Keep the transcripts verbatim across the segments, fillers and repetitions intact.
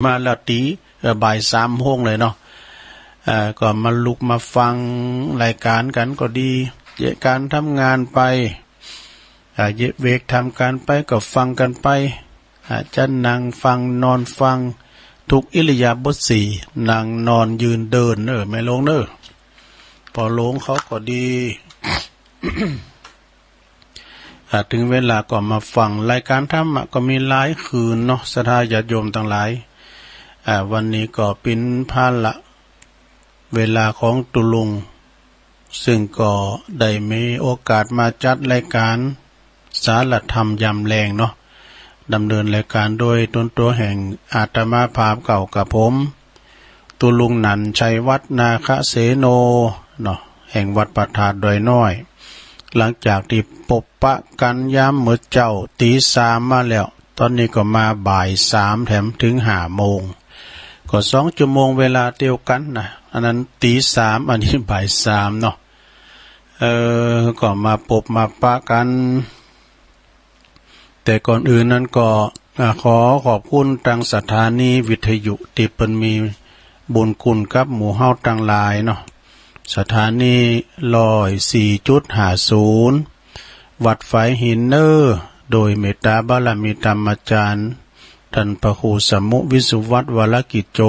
มาแล้วตี เอ่อ บ่ายสามโมงเลยเนาะ เอ่อ ก็มาลุกมาฟังรายการกันก็ดี เยะการทำงานไป อ่า เยะเวกทำการไปก็ฟังกันไป อ่า จะนั่งฟังนอนฟัง ทุกอิริยาบถสี่ นั่งนอนยืนเดิน เออ แม่หลวงเนอะ ปอหลวงเขาก็ดี อ่า ถึงเวลาก็มาฟังรายการธรรมะ ก็มีหลายคืนเนาะ ศรัทธาญาติโยมตังหลาย อ่า วันนี้ก็เป๋นภาระเวลาของตุ๊ลุง ซึ่งก็ได้มีโอกาสมาจัดรายการสารธรรมยามแลงเนาะ ดำเนินรายการโดยตนตั๋วแห่งอาตมาภาพเก่ากับผม ตุ๊ลุงหนันชัยวัฒน์ นาคเสโน เนาะ แห่งวัดพระธาตุดอยน้อย หลังจากตี้ปบปะกันยามมื้อเจ๊าตีสามมาแล้ว ตอนนี้ก็มาบ่ายสามแถมถึงห้าโมง ก็สองชั่วโมงเวลาเดียวกันนะ อันนั้นตีสาม อันนี้บ่ายสามเนาะ เออ ก็มาปบมาปะกัน แต่ก่อนอื่นนั้นก็ อ่า ขอขอบคุณตังสถานีวิทยุตี้เปิ้นมีบุญคุณกับหมู่เฮาตังหลายเนาะ สถานีร้อยสี่จุดห้าศูนย์ วัดฝายหินเนอ โดยเมตตาบารมีธรรมอาจารย์ ท่านพระครูสมุวิสุวัฒน์ วรกิจโจ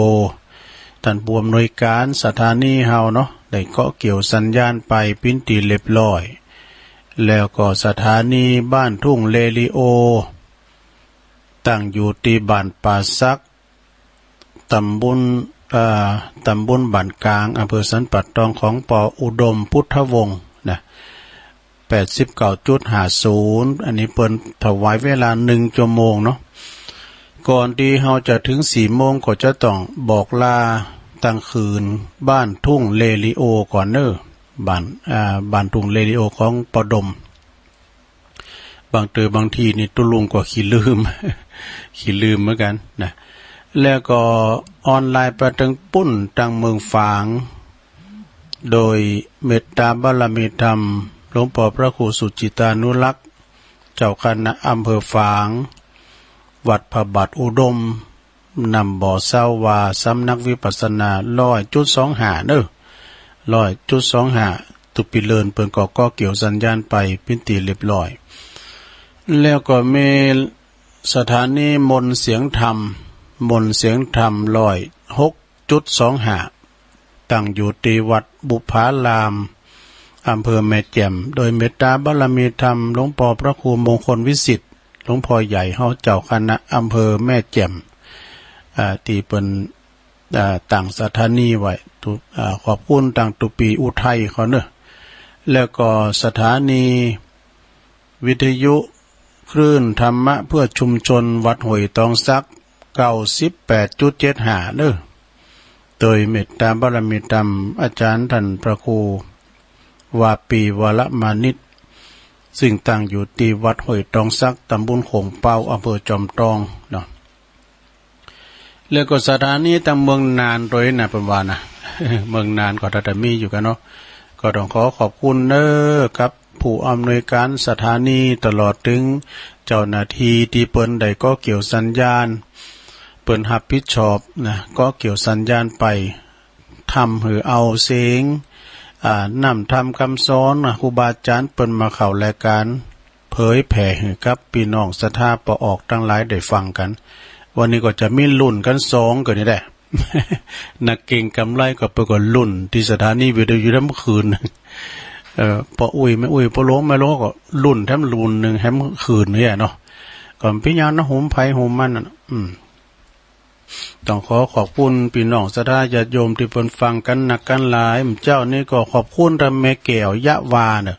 ท่านผู้อำนวยการสถานีเฮาเนาะ ได้เกาะเกี่ยวสัญญาณไปเป๋นตี้เรียบร้อย แล้วก็สถานีบ้านทุ่งเรดิโอ ตั้งอยู่ตี้บ้านป่าสัก ตำบล เอ่อ ตำบลบ้านกลาง อำเภอสันป่าตอง ของปออุดมพุทธวงศ์นะ แปดสิบเก้าจุดห้าศูนย์ อันนี้เปิ้นถวายเวลาหนึ่งชั่วโมงเนาะ ก่อนตี้เฮาจะถึงสี่โมงก็จะต้องบอกลาตังคืนบ้านทุ่งเรดิโอก่อนเนอ บ้าน อ่า บ้านทุ่งเรดิโอของปออุดม บางเตื้อบางทีนี่ตุ๊ลุงก็ขี้ลืม ขี้ลืมเหมือนกันนะ แล้วก็ออนไลน์ไปตังปุ้นตังเมืองฝาง โดยเมตตาบารมีธรรมหลวงปอพระครูสุจิตานุรักษ์ เจ้าคณะอำเภอฝาง วัดพระบาทอุดม นำบ่อเศร้าว่าสำนักวิปัสสนาร้อยจุดสองห้าเนอ ร้อยจุดสองห้า ตุ๊ปีเลินเปิ้นก็เกาะเกี่ยวสัญญาณไปเป๋นตี้เรียบร้อย แล้วก็มีสถานีมนต์เสียงธรรม มนต์เสียงธรรมร้อยหกจุดสองห้า ตั้งอยู่ตี้วัดบุพาราม อำเภอแม่แจ่ม โดยเมตตาบารมีธรรมหลวงปอพระครูมงคลวิสิทธิ์ หลวงพ่อใหญ่เฮาเจ้าคณะอำเภอแม่แจ่ม อ่า ตี้เปิ้น อ่า ตั้งสถานีไว้ ตุ๊ อ่า ขอบคุณตังตุ๊ปีอุทัยเขาเนอะ แล้วก็สถานีวิทยุคลื่นธรรมะเพื่อชุมชนวัดห้วยตองสัก เก้าสิบแปดจุดเจ็ดห้าเนอะ โดยเมตตาบารมีธรรมอาจารย์ท่านพระครูวาปีวรมานิต ซึ่งตั้งอยู่ตี้วัดห้วยตองสัก ตำบลโขงเปา อำเภอจอมทองเนาะ แล้วก็สถานีตังเมืองน่านโดยนะ เปิ้นว่านะ เมืองน่านก็ถ้าจะมีอยู่กั๋นเนาะ ก็ต้องขอขอบคุณเนอะกับผู้อำนวยการสถานี ตลอดถึงเจ้าหน้าที่ตี้เปิ้นได้เกาะเกี่ยวสัญญาณ เปิ้นรับผิดชอบนะ เกาะเกี่ยวสัญญาณไป ทำหื้อเอาเสียง อ่า นำธรรมคำสอนนะ ครูบาอาจารย์เปิ้นมาเข้ารายการ เผยแผ่หื้อกับปี้น้องศรัทธาปอออกตังหลายได้ฟังกั๋น วันนี้ก็จะมีลุ้นกั๋นสองเกิดนี่แหละ นักเก็งกำไรก็เปิ้นก็ลุ้นตี้สถานีวิทยุแถมคืน เอ่อ ปออุ๊ยแม่อุ๊ย ปอหลวงแม่หลวงก็ลุ้นแถมลุ้นหนึ่งแถมคืนเนี่ยเนาะ ก็เป๋นอย่างนั้นนะ โฮมไผโฮมมันน่ะ อืม ต้องขอขอบคุณปี้น้องศรัทธาญาติโยมตี้เปิ้นฟังกั๋นนักกั๋นหลาย เจ้านี้ก็ขอบคุณตังแม่แก้วยะวาเนอะ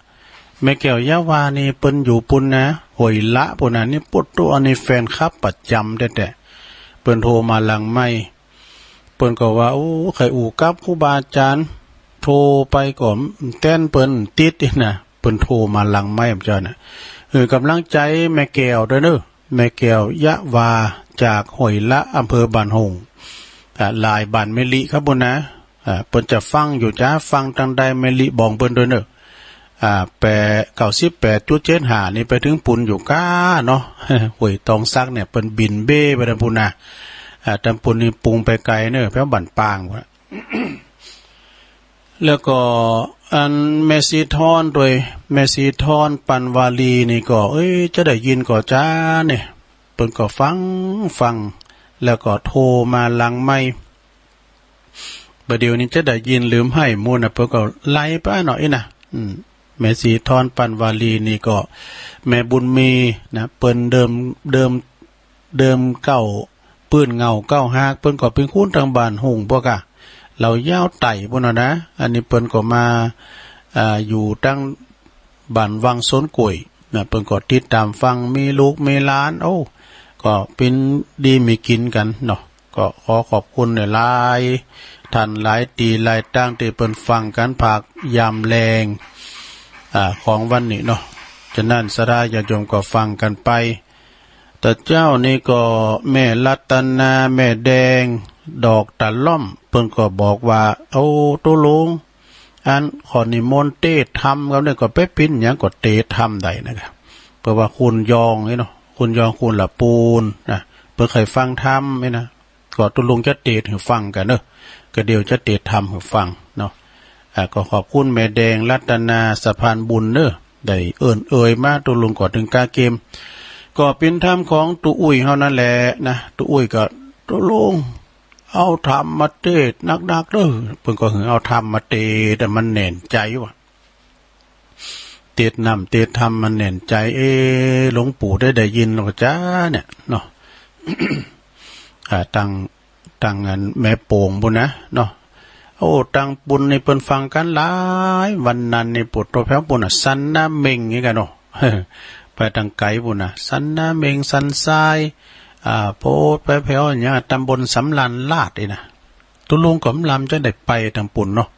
แม่แก้วยะวานี่เปิ้นอยู่ปุ้นนะ ห้วยละปุ้นนะ นี่ปุ๊ดตัว อันนี้แฟนคลับประจำแต๊ๆ เปิ้นโทรมาหลังไมค์ เปิ้นก็ว่า โอ้ ใค่อู่กับครูบาอาจารย์ โทรไปก็แต้นเปิ้นติดนะ เปิ้นโทรมาหลังไมค์เจ้าน่ะ หื้อกำลังใจ๋แม่แก้วด้วยเนอะ แม่แก้วยะวา จากห้วยละ อำเภอบ้านโฮ่ง อ่า หลายบ้านแม่ลิครับปุ้นนะ อ่า เปิ้นจะฟังอยู่จ้า ฟังตังใดแม่ลิบอกเปิ้นด้วยเนอะ อ่า แปด เก้าสิบแปดจุดเจ็ดห้านี่ไปถึงปุ้นอยู่ก้าเนาะ ห้วยตองสักเนี่ย เปิ้นบินเบ้ไปทางปุ้นนะ อ่า ตำบลนี้ปรุงไปไกลเนอะ แถวบ้านปางพุ้นน่ะ แล้วก็อันแม่สีทอนโดย แม่สีทอนปันวาลีนี่ก็ เอ้ย จะได้ยินก่อจ้าเนี่ย เปิ้นก็ฟัง ฟัง แล้วก็โทรมาหลังไมค์ บ่าเดี่ยวนี้จะได้ยินหรือไม่หมู่น่ะ เปิ้นก็ไล่ไปเนาะอี้นะ อืม แม่สีทอนปันวาลีนี่ก็ แม่บุญมีนะ เปิ้นเดิม เดิม เดิมเก้าปื้นเหง้าเก้าฮัก เปิ้นก็เป๋นคนตังบ้านฮุ่งปะกะ เหล่ายาวไต่ปู้นน่ะนะ อันนี้เปิ้นก็มา อ่า อยู่ตังบ้านวังโซนกล้วยนะ เปิ้นก็ติดตามฟัง มีลูกมีหลาน โอ้ ก็เป๋นดีมีกิ๋นกั๋นเนาะ ก็ขอขอบคุณหลายๆ ท่านหลายตี้หลายตางตี้เปิ้นฟังกั๋นภาคยามแลง อ่า ของวันนี้เนาะ ฉะนั้นศรัทธาญาติโยมก็ฟังกั๋นไป แต่เจ้านี่ก็แม่รัตนา แม่แดง ดอกตะล่อม เปิ้นก็บอกว่า โอ้ ตุ๊ลุง อันขอนิมนต์เตสน์ธรรมครับเนี่ย ก็ไปเป๋นหยังก็เตสน์ธรรมได้นะครับ เพราะว่าคุณยองนี่เนาะ คุณยอง คุณละปูนนะ เปิ้นใค่ฟังธรรมนี่นะ ก็ตุ๊ลุงจะเตสน์หื้อฟังกั๋นเนอะ ก็เดี๋ยวจะเตสน์ธรรมหื้อฟังเนาะ อ่า ก็ขอบคุณแม่แดงรัตนาสะพานบุญเนอะ ได้เอิ้นเอ่ยมา ตุ๊ลุงก็ตึงกาเกม ก็เป๋นธรรมของตุ๊อุ้ยเฮานั่นแหละนะ ตุ๊อุ้ยก็ ตุ๊ลุง เอาธรรมมาเตสน์นักๆ เด้อ เปิ้นก็หื้อเอาธรรมมาเตสน์ แต่มันแน่นใจ๋ว่า เตสน์น้ำเตสน์ธรรมมันแน่นใจ๋ เอ๊ะ หลวงปู่ได้ได้ยินแล้วก็จ้าเนี่ยเนาะ อ่า ตัง ตังอันแม่โป่งปู้นนะเนาะ โอ้ ตังปู้นนี่เปิ้นฟังกั๋นหลาย วันนั้นนี่ปู้น ตัวแถวปู้นน่ะ สันนาเม็งนี่กั๋นเนาะ ไปตังไก๋ปู้นน่ะ สันนาเม็ง สันทราย อ่า โพดไปแถวเนี่ย ตำบลสำราญราษฎร์นี่นะ ตุ๊ลุงก็บ่ลำจะได้ไปตังปู้นเนาะ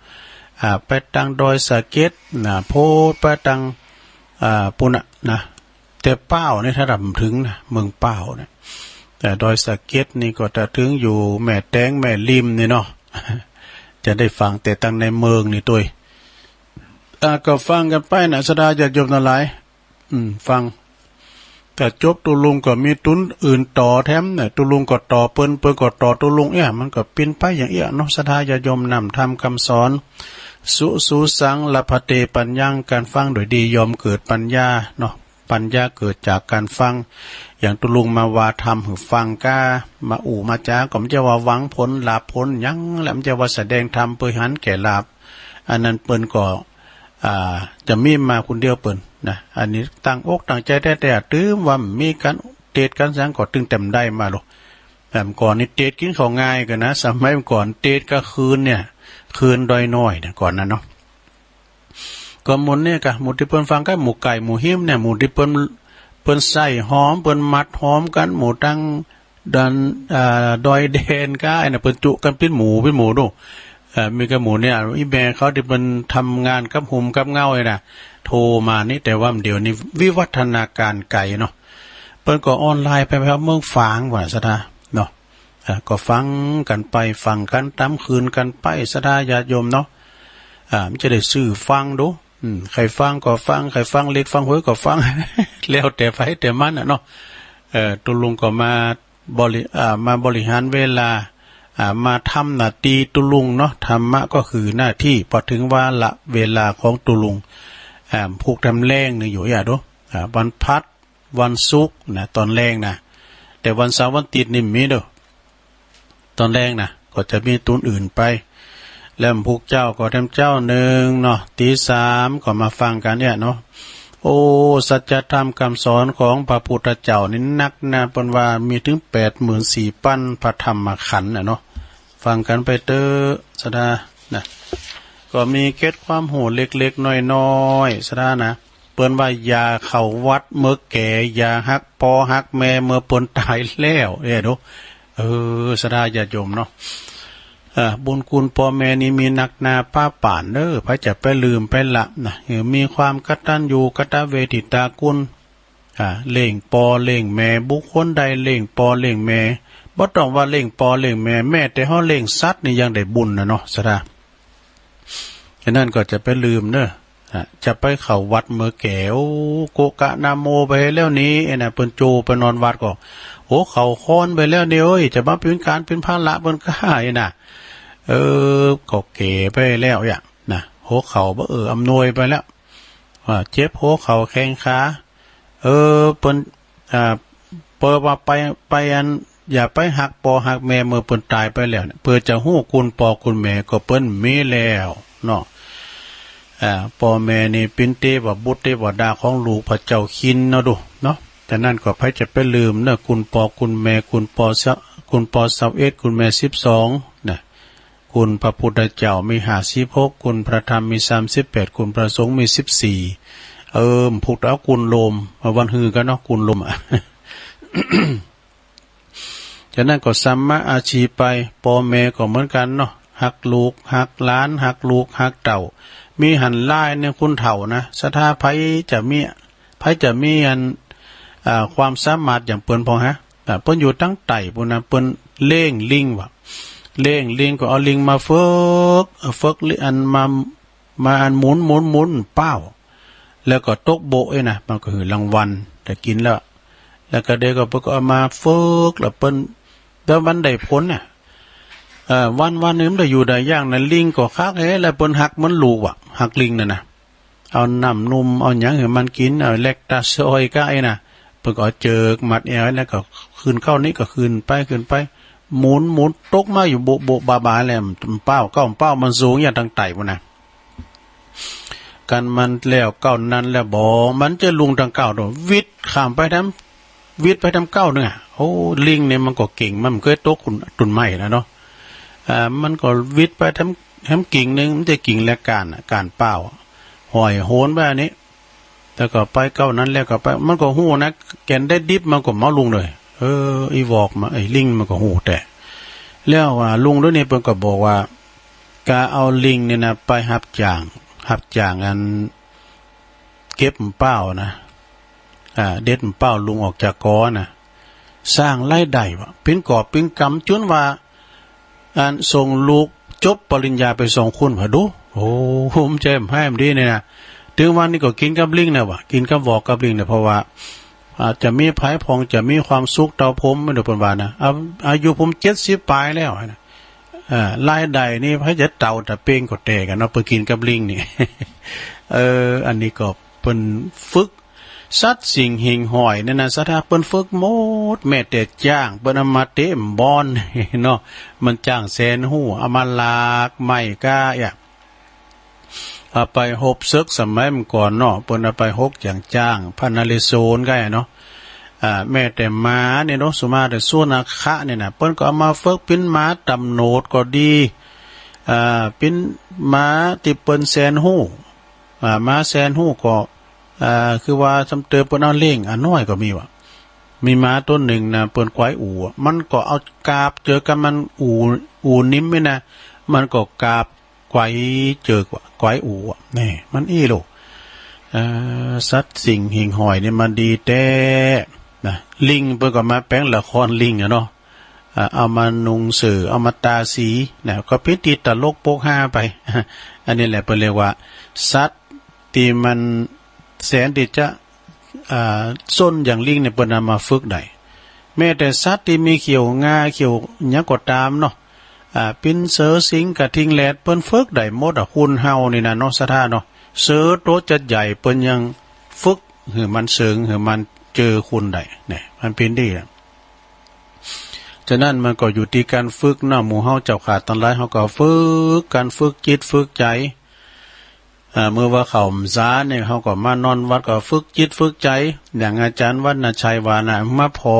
อ่า ไปตังดอยสะเก็ดนะ โพดไปตัง อ่า ปู้นน่ะนะ แต่ป้าวนี่ถ้าลำบ่เถิงนะ เมืองป้าวเนี่ย แต่ดอยสะเก็ดนี่ก็ถ้าเถิงอยู่แม่แตงแม่ริมนี่เนาะ จะได้ฟังแต่ตังในเมืองนี่ตวย อ่า ก็ฟังกั๋นไปนะ ศรัทธาญาติโยมตังหลาย อืม ฟัง ถ้าจบตุ๊ลุงก็มีตุ๊นอื่นต่อแถมเนี่ย ตุ๊ลุงก็ต่อเปิ้น เปิ้นก็ต่อตุ๊ลุง เอี้ย มันก็เป๋นไปอย่างเอี้ยเนาะ ศรัทธาญาติโยม น้ำธรรมคำสอน สุ สุ สัง ละพะเต ปัญญัง การฟังโดยดีย่อมเกิดปัญญาเนาะ ปัญญาเกิดจากการฟัง อย่างตุ๊ลุงมาว่าธรรมหื้อฟังก้า มาอู้มาจ๋า ก็บ่ใจ้ว่าหวังผลลาภผลหยัง และบ่ใจ้ว่าแสดงธรรมเปื้อหันแก่ลาภ อันนั้นเปิ้นก็ อ่า จะมีมาคนเดียวเปิ้นนะ อันนี้ตั้งอกตั้งใจ๋แต๊ๆ ตึงว่ามีก๋านเตสน์ก๋านสังก็ตึงเต็มได้มาโลด แต่เมื่อก่อนนี่เตสน์กิ๋นข้าวง่ายกั๋นนะ สมัยเมื่อก่อนเตสน์ก็คืนเนี่ย คืนดอยน้อยเนี่ย ก่อนนั้นเนาะ ก็หมู่เนี่ยกะ หมู่ตี้เปิ้นฟังก็หมู่ใก้หมู่ฮิมเนี่ย หมู่ตี้เปิ้น เปิ้นใส่หอม เปิ้นมัดหอมกั๋น หมู่ตัง ดอน อ่า ดอยแดนก้า ไอ้น่ะ เปิ้นจุกั๋นเป๋นหมู่ เป๋นหมู่ดู เอ่อ มีกั๋นหมู่เนี่ย อีแม่เขาตี้เปิ้นทำงานกับหุ่มกับเหง้านี่นะ โทรมานี่ แต่ว่าเดี๋ยวนี้วิวัฒนาการไก๋เนาะ เปิ้นก็ออนไลน์ไปแถวเมืองฝางว่าศรัทธาเนาะ เอ่อ ก็ฟังกั๋นไป ฟังกั๋นต๋ามคืนกั๋นไป ศรัทธาญาติโยมเนาะ อ่า มันจะได้ซื้อฟังดู อืม ใค่ฟังก็ฟัง ใค่ฟังเลขฟังหวยก็ฟัง แล้วแต่ไผแต่มันน่ะเนาะ เอ่อ ตุ๊ลุงก็มา บริ อ่า มาบริหารเวลา อ่า มาทำหน้าตี้ตุ๊ลุงเนาะ ธรรมะก็คือหน้าที่ พอเถิงวาระเวลาของตุ๊ลุง อ่า พุกทำแลงนี่อยู่อย่าดู อ่า วันพัด วันศุกร์นะ ตอนแลงนะ แต่วันเสาร์วันอาทิตย์นี่บ่มีเด้อ ตอนแลงนะ ก็จะมีตุ๊นอื่นไป แล้วพุกเจ๊าก็แถมเจ๊านึ่งเนาะ ตีสามก็มาฟังกั๋นเนี่ยเนาะ โอ้ สัจธรรมคำสอนของพระพุทธเจ้านี่นักนะ เปิ้นว่ามีถึงแปดหมื่นสี่พันพระธรรมขันธ์น่ะเนาะ ฟังกั๋นไปเต๊อะศรัทธานะ ก็มีเกร็ดความฮู้เล็กๆ น้อยๆ ศรัทธานะ เปิ้นว่าอย่าเข้าวัดเมื่อแก่ อย่าฮักพ่อฮักแม่เมื่อเปิ้นต๋ายแล้ว เอ้ยดู เออ ศรัทธาญาติโยมเนาะ เอ่อ บุญคุณพ่อแม่นี่มีนักหนาปาปานเด้อ ไผจะไปลืมไปละนะ เออ มีความกตัญญูกตเวทิตาคุณ อ่า เลี้ยงพ่อเลี้ยงแม่ บุคคลใดเลี้ยงพ่อเลี้ยงแม่ บ่ต้องว่าเลี้ยงพ่อเลี้ยงแม่ แม้แต่เฮาเลี้ยงสัตว์นี่ยังได้บุญนะเนาะ ศรัทธา ฉะนั้นก็จะไปลืมเนอะ อ่ะ จะไปเข้าวัดเมื่อแก่ โอ้ โกะกะนะโมไปแล้วนี้ ไอ้น่ะ เปิ้นโจไปนอนวัดก็ หัวเข่าคอนไปแล้วเนี่ย เอ้ย จะมาเป็นการเป็นภาระเปิ้นก็ได้นะ เออ ก็แก่ไปแล้วอย่างนะ หัวเข่าบ่ เออ อำนวยไปแล้ว ว่าเจ็บหัวเข่าแข้งขา เออ เปิ้น อ่า เปิ้นว่าไป ไปอัน อย่าไปฮักป้อฮักแม่เมื่อเปิ้นตายไปแล้วเนี่ย เปิ้นจะฮู้คุณป้อคุณแม่ก็เปิ้นมีแล้วเนาะ อ่า ป้อแม่นี่เปิ้นเตวบุตรเตวดาของลูกพระเจ้าคินเนาะดูเนาะ ฉะนั้นก็ไผจะไปลืมเนาะ คุณป้อคุณแม่ คุณป้อซะ คุณป้อซาวเอ็ด คุณแม่สิบสองนะ คุณพระพุทธเจ้ามีห้าสิบหก คุณพระธรรมมีสามสิบแปด คุณพระสงฆ์มีสิบสี่ เออ พุทธเอาคุณโลม มาวันฮือกันเนาะ คุณโลมอะ ฉะนั้นก็สัมมาอาชีพไป ป้อแม่ก็เหมือนกันเนาะ ฮักลูก ฮักหลาน ฮักลูก ฮักเต้า มีหั้นหลายเนี่ยคุณเฒ่านะ ศรัทธาไผจะมี ไผจะมีอัน อ่า ความสามารถอย่างเปิ้นพองฮะ อ่า เปิ้นอยู่ตังใต้ปู้นนะ เปิ้นเลี้ยงลิงว่ะ เลี้ยงลิงก็เอาลิงมาฝึก เอ่อ ฝึกลิ อันมา มาอันหมุนหมุนหมุนเป้า แล้วก็ตกโบะเอ้ยนะ มันก็หื้อรางวัล แต่กินแล้ว แล้วก็เด็กก็เปิ้นก็เอามาฝึก แล้วเปิ้น แล้วมันได้ผลน่ะ เอ่อ วันวันหนึ่งมันได้อยู่ได้อย่างนะ ลิงก็คักแฮะ แล้วเปิ้นฮักเหมือนลูกว่ะ ฮักลิงนั่นนะ เอาน้ำนม เอาหยังให้มันกิน เอาแลคตาซอยก็ไอ้น่ะ เปิ้นก็เอาเจิกมัดแอว แล้วก็ขึ้นเก้านี้ก็ขึ้นไป ขึ้นไป หมุน หมุน ตกมาอยู่โบะโบะบาบาแหละ เป้า เก้าเป้ามันสูงอย่างตังใต้ปู้นนะ กันมันแล้วเก้านั้นแล้วบ่ มันจะลุงตังเก้าโดด วิดข้ามไปทาง วิดไปทางเก้าหนึ่งอะ โอ้ ลิงเนี่ยมันก็เก่ง มันบ่เคยตกตุ่น ตุ่นไม้แล้วเนาะ อ่า มันก็วิดไปทาง ทางกิ่งหนึ่ง มันจะกิ่งแลก้านอะ ก้านเป้าอะ ห้อยโหนไปอันนี้ แล้วก็ไปเก้านั้นแล้วก็ไป มันก็ฮู้นะ แก่นได้ดิบมันก็เมาลุงเลย เออ อีวอกมา ไอ้ลิงมันก็ฮู้แต่ แล้วว่าลุงเดี๋ยวนี้เปิ้นก็บอกว่า กาเอาลิงเนี่ยนะ ไปฮับจ้าง ฮับจ้างอัน เก็บเป้านะ อ่า เด็ดเป้าลุงออกจากกอนะ สร้างรายได้วะ เป็นกอบเป็นกำ จนว่า อันส่งลูกจบปริญญาไปสองคน พะดู โอ้ ภูมิใจแฮมดีเนี่ยนะ ถึงวันนี้ก็กินกับลิงนะวะ กินกับวอกกับลิงเนี่ย เพราะว่า อาจจะมีไผพอง จะมีความสุขเต้าผม ไม่รู้เปิ้นว่านะ อา- อายุผมเจ็ดสิบปลายแล้วนะ เอ่อ รายได้นี่ไผจะเต้าแต่เปงก็แตกอะเนาะ ไปกินกับลิงนี่ เออ อันนี้ก็เปิ้นฝึกสัตว์สิ่งหิ่งห้อยเนี่ยนะ ศรัทธาเปิ้นฝึกหมด แม้แต่จ้าง เปิ้นเอามาเตะบอลเนาะ มันจ้างแสนฮู้ เอามาลากไม้ก้าอะ เอาไปฮบศึกสมัยเมื่อก่อนเนาะ เปิ้นเอาไปฮบอย่างจ้าง พระนเรศวรก็ไอ้เนาะ อ่า แม้แต่หมาเนี่ยเนาะ สุมาแต่สุนัขะเนี่ยนะ เปิ้นก็เอามาฝึกปิ้นหมาตำรวจก็ดี อ่า ปิ้นหมาที่เปิ้นแสนฮู้ อ่า หมาแสนฮู้ก็ อ่า คือว่าซ้ำเติมเปิ้นเอาเลี้ยง อ่า น้อยก็มีวะ มีหมาตัวหนึ่งนะ เปิ้นควายอู่อะ มันก็เอากาบเจอกับมันอู่ อู่นิ่มนี่นะ มันก็กาบ ไกวเจิกว่าไกวอู๋อะ นี่มันอี้ลูก เอ่อ สัตว์สิ่งหิ่งห้อยนี่มันดีแต๊นะ ลิงเปิ้นก็มาแป๋งละครลิงอะเนาะ อ่า เอามานุ่งเสื้อ เอามาตาสีนะ ก็เป๋นตี้ตลกโปกฮาไป อันนี้แหละเปิ้นเรียกว่า สัตว์ตี้มันแสนตี้จะ อ่า ซนอย่างลิงเนี่ยเปิ้นเอามาฝึกได้ แม้แต่สัตว์ตี้มีเขี้ยวงา เขี้ยวหยังก็ตามเนาะ อ่า เป๋นเสือสิงห์กระทิงแรด เปิ้นฝึกได้หมดอะ คนเฮานี่นะเนาะ ศรัทธาเนาะ เสือตัวจะใหญ่เปิ้นยังฝึกหื้อมันเสิง หื้อมันเจอคนได้เนี่ย มันเป๋นตี้อะ ฉะนั้นมันก็อยู่ตี้ก๋านฝึกเนาะ หมู่เฮาเจ้าข้าตังหลาย เฮาก็ฝึก ก๋านฝึกจิตฝึกใจ๋ อ่า เมื่อว่าเข้าพรรษาเนี่ย เฮาก็มานอนวัดก็ฝึกจิตฝึกใจ๋ อย่างอาจ๋ารย์วรรณชัยว่านะ มาผ่อ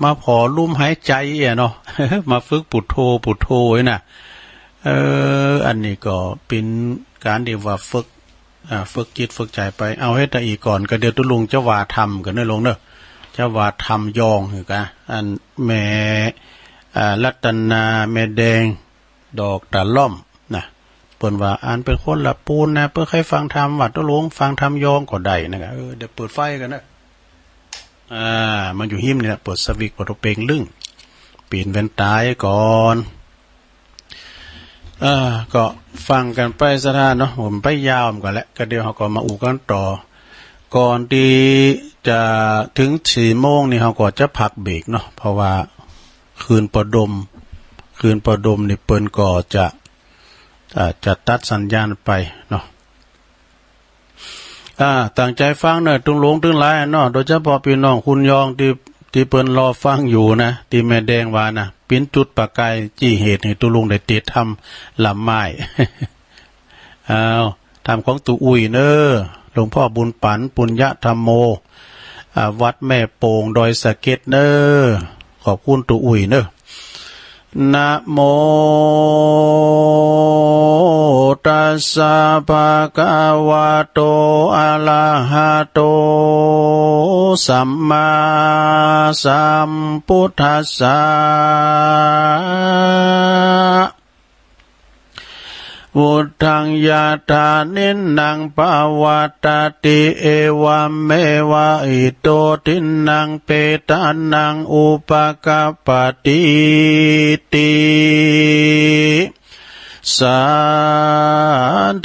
มาผ่อลมหายใจ๋อะเนาะ มาฝึกพุทโธ พุทโธนี่นะ เออ อันนี้ก็เป๋นก๋านตี้ว่าฝึก อ่า ฝึกจิตฝึกใจ๋ไป เอาเฮ็ดแต่อี้ก่อน ก็เดี๋ยวตุ๊ลุงจะว่าธรรมกั๋นเนาะลุงเนาะ จะว่าธรรมยองหื้อกะ อันแม่ อ่า รัตนา แม่แดง ดอกตะล่อมนะ เปิ้นว่าอันเป๋นคนละปูนนะ เปิ้นใค่ฟังธรรม ว่าตุ๊ลุงฟังธรรมยองก็ได้นะ เออ เดี๋ยวเปิดไฟกั๋นนะ อ่า มันอยู่ฮิมนี่แหละ เปิดสวิตช์ เปิดตัวเปงลึ่ง เป๋นแว่นต๋าก่อน เออ ก็ฟังกั๋นไปศรัทธาเนาะ ผมไปยาวมันก่อนแหละ ก็เดี๋ยวเฮาก็มาอู้กั๋นต่อ ก่อนตี้ จะเถิงสี่โมงนี่เฮาก็จะพักเบรกเนาะ เพราะว่าคลื่นประดม คลื่นประดมนี่เปิ้นก็จะ อ่า จะตัดสัญญาณไปเนาะ อ่า ตั้งใจ๋ฟังเน่อ ตุ๊ลุงตึงหลายเนาะ โดยเฉพาะพี่น้องคุณยองตี้ ตี้เปิ้นรอฟังอยู่นะ ตี้แม่แดงว่านะ ปิ้นจุดประกายจี้เหตุหื้อตุ๊ลุงได้ติดธรรมลำไม้ อ้าว ธรรมของตุ๊อุ้ยเน่อ หลวงพ่อบุญปั๋น ปุญญธรรมโม อ่า วัดแม่โป่ง ดอยสะเก็ดเน่อ ขอบคุณตุ๊อุ้ยเน่อ นะโม ตัสสะ ภะคะวะโต อะระหะโต สัมมาสัมพุทธัสสะ พุทธัง ยะถา นินนัง ปะวัตตะติ เอวัมเมวะ อิโต ทินนัง เปตานัง อุปะกัปปะติติ สา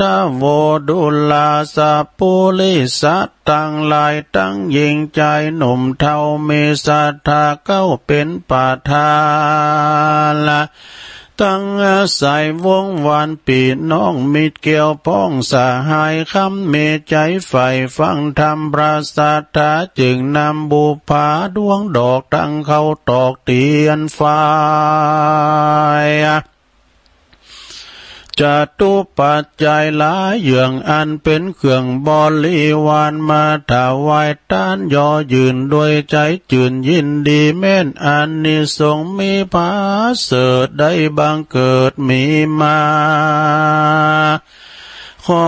ธะโว ดูราสะปุริสะตังหลาย ตังญิงจายหนุ่มเฒ่า มีศรัทธาเก้าเป๋นประธานละ ตังอาศัยวงวานปี้น้องมิตรแก้วพ้องสหาย คำมีใจ๋ใฝ่ฟังธรรมพระศาสดา จึงนำบุปผาดวงดอกตังข้าวตอกเตียนไฟ จตุปัจจัยหลายเยื่องอันเป๋นเครื่องบริวารมาถวายตาน เยาะยื่นด้วยใจ๋จื่นยินดี แม้นอานิสงส์มีผาเสริฐได้บังเกิดมีมา ขอ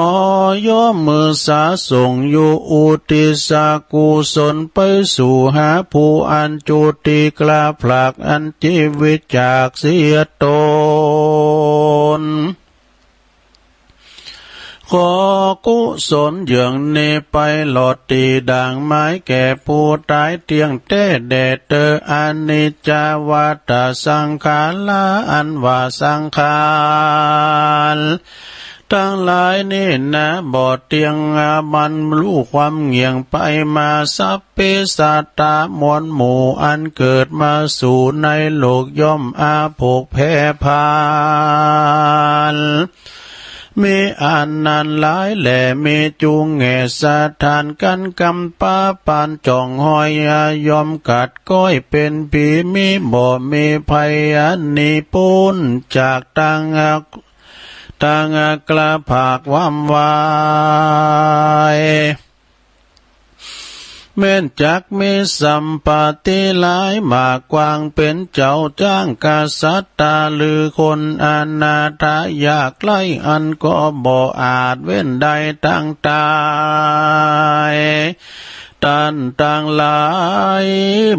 โยมมือสาส่งอยู่อุทิศกุศลไปสู่หาผู้อันจุติกล้าผลากอันชีวิตจากเสียตน ขอกุศลเยื่องนี้ไปหลอดตี้ด่างไม้แก่ผู้ต๋ายเตี้ยงแต๊แด่เต๊อ อนิจจาวัตตะสังขารา อันว่าสังขาร ตังหลายนี้นาบ่เตี้ยง อามันลู่ความเงี่ยงไปมา สัพเพสัตตะมวลหมู่อันเกิดมาสู่ในโลกย่อมอาภพแผดเผา มีอันนั้นหลายแหล่ มีจุงแง่สถานกั๋นกำปาปานจ่องห้อย ย่อมกัดก๊อยเป๋นผี มีบ่มีภัยอันหนีป๊นจากตัง ตังกล้าผลากความวาย แม้นจักมีสัมปติหลายมากกว้าง เป๋นเจ้าจ้างกษัตริย์ตาลือคนอนาถายากไร้ อันก็บ่อาจเว้นได้ตังต๋าย ต้านตังหลาย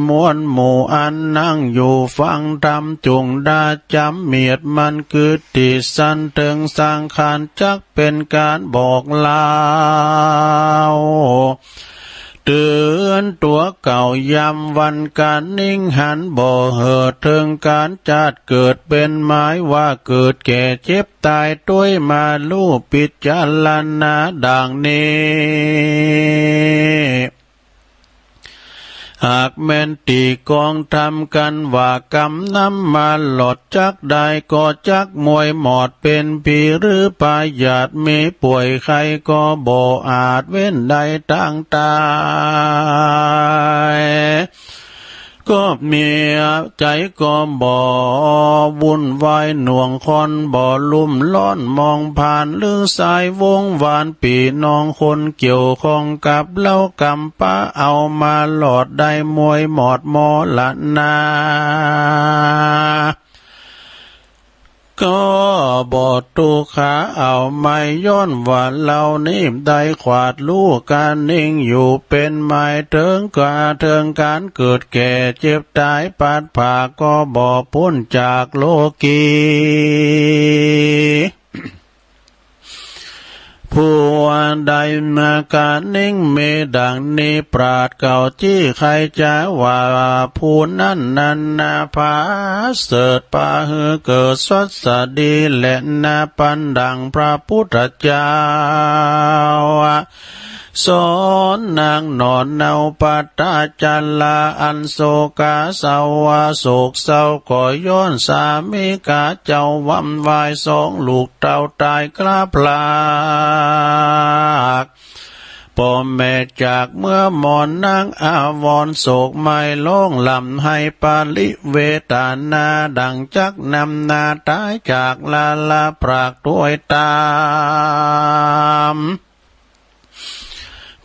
มวลหมู่อันนั่งอยู่ฟังธรรม จุ่งดาจ๋ำเมียดมันกึ๊ดตี้สันเถิงสังขาร จักเป๋นก๋านบอกเล่าเตือนตั๋วเก่ายามวัน ก๋านนิ่งหันบ่เหิดเถิงก๋านจาติเกิด เป๋นหมายว่าเกิดแก่เจ็บต๋าย ตวยมาลู่ปิจารณาดังนี้ หากแม่นตี้กองธรรมกั๋นว่า กำนำมาหลอดจักได้ก็จักมวยหมอดเป๋นผี หรือพยาธิมีป่วยไข้ ก็บ่อาจเว้นได้ตังต๋าย ก็มีใจ๋ก็บ่วุ่นวายหน่วงคอน บ่ลุ่มร้อนมองผ่าน หรือสายวงวานปี้น้องคนเกี่ยวข้องกับเฮากำปาเอามาหลอดได้มวยหมอดมรณะ ก็บ่ตุ๊กข์ขาเอาไม้ ย้อนว่าเฮานี้ได้ขวาดลู่ก๋านนิ่งอยู่ เป๋นหมายเถิงก๋าน เถิงก๋านเกิดแก่เจ็บต๋ายพลัดพราก ก็บ่ป๊นจากโลกี ผู้ใดมาก๋านนิ่งมีดังนี้ ปราชญ์เก่าจี้ใค่จะว่า ผู้นั้นนั้นนาผาเสริฐ ปาหื้อเกิดสัสดีแลนา ปานดังพระพุทธเจ้า สอนนางหน่อเนาปัตตาจารา อันโศกาเศร้าว่าโศกเศร้าก็ย้อนสามีข้าเจ้า หว่ำวายสองลูกเต้าตายคลาพลาก พ่อแม่จากเมือหมอนนางอาวรณ์ โศกไหม้ร้องร่ำไห้ปริเวทนา ดังจักนำหน้าตายจากลาลาพรากถ้วยตาม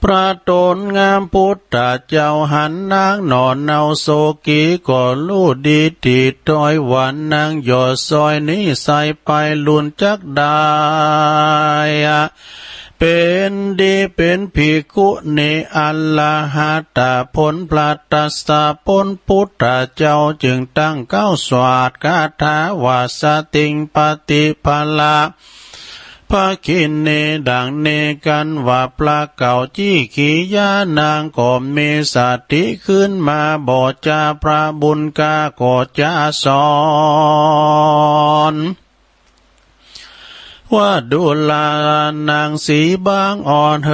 พระตนงามพุทธเจ้าหันนางหน่อเนาโศกี ก็ฮู้ดีตี้ถ้อยว่านางหย่อซอยนี้ ใส่ไปลุนจักได้ เป๋นดีเป๋นภิกขุณี อรหัตผลพระตัสสะผลพุทธเจ้า จึงตั้งเกล้าสวาทคาถาว่า สติงปฏิภาละ ภคินี ดังนี้กันว่า พระเก้าจี้ขียานางก็มีสติขึ้นมา บ่จาพระบุญกล้าก็จะสอน ว่าดูลานางสีบางอ่อนเห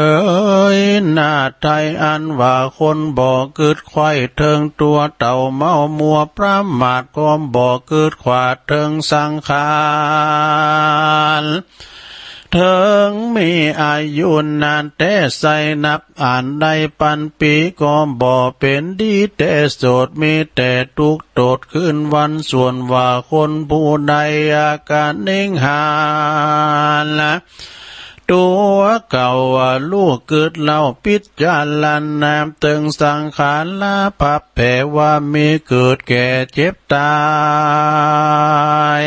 ย หน้าไทยอันว่าคนบ่กึดไขว่เถิง ตั๋วเต่าเมามัวประมาท ก็บ่กึดขวาดเถิงสังขาร เถิงมีอายุนานแต๊ไส้นับ อ่านได้ปันปี๋ก็บ่เป๋นดีแต๊โสด มีแต่ตุ๊กข์โตดคืนวัน ส่วนว่าคนผู้ใดอาการนิ่งหาละตั๋วเก่าว่าลูกกึ๊ดเล่า พิจารณาเถิงสังขารละ พับแผลว่ามีเกิดแก่เจ็บตาย